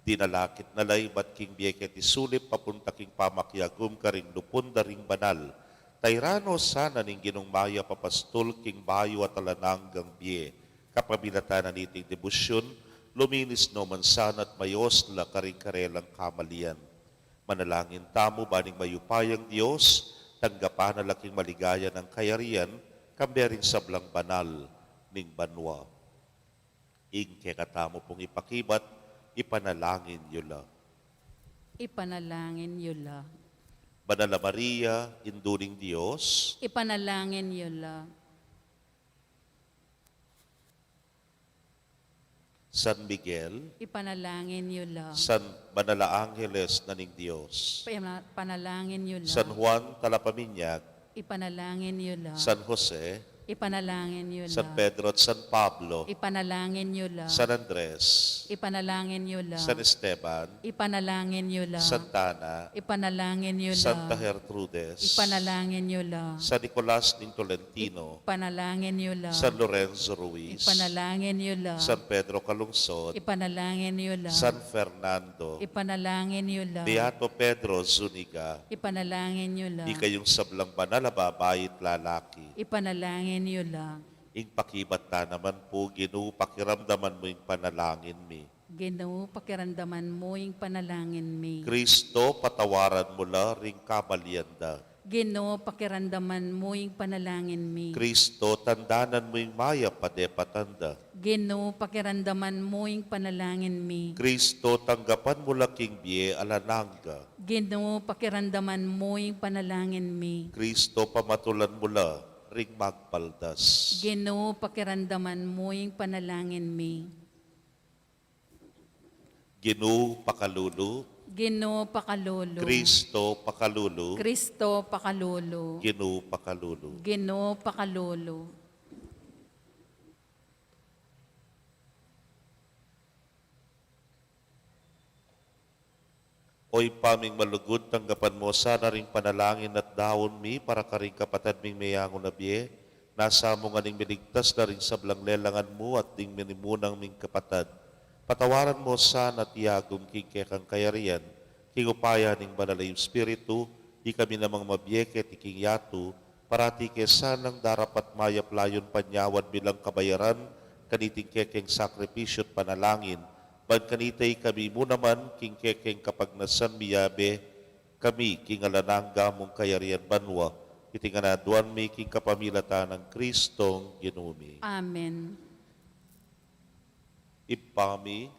Dinalakit na la ibat king bie keti sulip papunta king pamakiagum karing lupun da ring banal. Tairan no sana ning Ginung Mayap a Pastul king bayu at alang anggang bie, kapamilatan na niting debosyun, luminis no man sana at mayos la karing karelang kamalian. Manalangin tamu ban ing mayupayang Dios, tanggapan na la king maligaya nang kayarian, kambe ring sablang banal ning banua. Ing kekatamu pung ipakibat, ipanalangin yu la. Ipanalangin yu la. Banal a Maria, Indu ning Dios. Ipanalangin yu la. San Miguel. Ipanalangin yu la. San Banal a Angeles na ning Dios. Pana-, panalangin yu la. San Juan Talapaminyag. Ipanalangin yu la. San Jose. Ipanalangin yu la. San Pedro at San Pablo. Ipanalangin yu la. San Andres. Ipanalangin yu la. San Esteban. Ipanalangin yu la. Santa Ana. Ipanalangin yu la. Santa Gertrudes. Ipanalangin yu la. San Nicolas ning Tolentino. Ipanalangin yu la. San Lorenzo Ruiz. Ipanalangin yu la. San Pedro Calungsod. Ipanalangin yu la. San Fernando. Ipanalangin yu la. Beato Pedro Zuniga. Ipanalangin yu la. Ikayung sablang banal a babai at lalaki. Ipanalangin yu la. Ing pakibat ta naman pu, Ginu, pakiramdaman mu ing panalangin mi. Ginu, pakiramdaman mu ing panalangin mi. Kristo, patawaran mu la ring kamalian da. Ginu, pakiramdaman mu ing panalangin mi. Kristo, tandanan mu ing mayap a depatan da. Ginu, pakiramdaman mu ing panalangin mi. Kristo, tanggapan mu la king bie alang angga. Ginu, pakiramdaman mu ing panalangin mi. Kristo, pamatulan mu la ring magpaldas. Ginu, pakiramdaman mu ing panalangin mi. Ginu, pakalulu. Ginu, pakalulu. Kristo, pakalulu. Kristo, pakalulu. Ginu, pakalulu. Ginu, pakalulu. O Ibpa ming malugud, tanggapan mu sana ring panalangin at daun mi para karing kapatad ming meyangu na bie, nasa mu ngan ing miligtas da ring sablang lelangan mu at ding minimunang ming kapatad. Patawaran mu sana at iagum king kekang kayarian, king upaya ning Banal a Espiritu, ikami namang mabie keti king yatu, parati ke sanang darapat mayap layun panyawad bilang kabayaran kaniting kekeng sakripisyu at panalangin, ban kanita ikami mu naman king kekeng kapagnasan miyabe kami king alang angga mung kayarian banua. Iti ngan aduan mi king kapamilatan nang Kristong Ginu mi. Amen. Ibpa mi,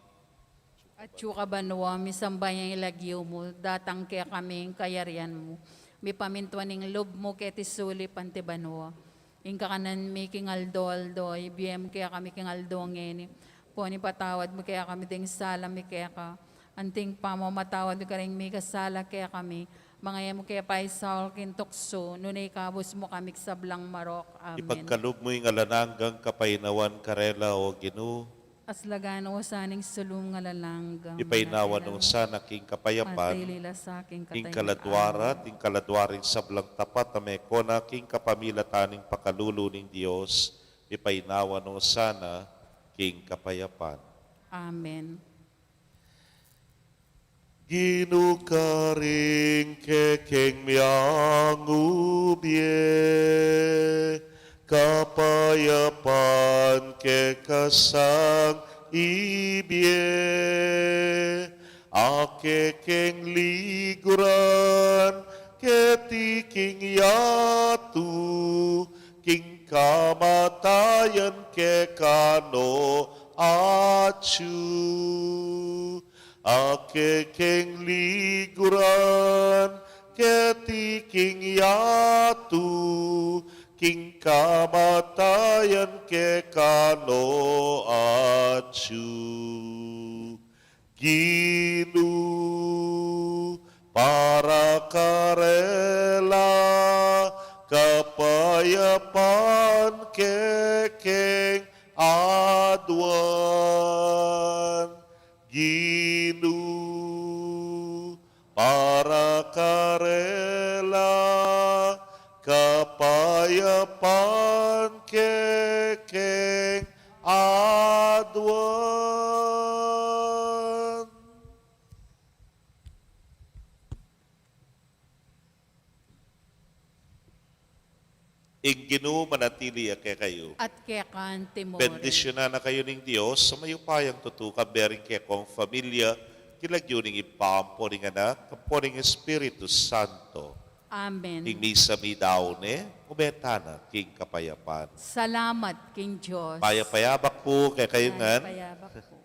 atsu ka banua, misamban ya ing lagyu mu, datang kekami ing kayarian mu, mipamintuan ing lub mu keti sulip anti banua. Ing kakanan mi king aldo-aldo, ibie mu kekami king aldo ngeni. Ampon ipatawad mu kekami ding sala mi keka, anti ing pamamatawad mi karing mikasala kekami. Manga e mu ke paisaul king tuksu, nune ikabus mu kami king sablang marok. Amen. Ipagkalub mu ing alang anggang kapaynawan karela, O Ginu. Aslagan no sana ing salung alang angga. Ipaynawa no sana king kapayapan ing kaladwa ra at ing kaladwa ring sablang tapat a mekona king kapamilatan ning pakalulu ning Dios. Ipaynawa no sana king kapayapan. Amen. Ginu, karing kekeng miangubie, kapayapan keka sang ibie, a kekeng liguran keti king yatu, king kamatayan keka no atyu. A kekeng liguran keti king yatu, king kamatayan keka no atyu. Ginu, para karela kapayapan kekeng aduan. Ginu, para karela kapayapan kekeng aduan. Ing Ginu manatili ya kekayu. At keka naman. Bendisyunan na kayu ning Dios, a mayupayang tutu, kayabe ring kekong familia, king lagyu ning Ibpa, ampo ning Anak, ampo ning Espiritu Santo. Amen. Ing misa mi daun ne, ume tana king kapayapan. Salamat king Dios. Payap a abak pu kekayu ngan. Payap a abak pu.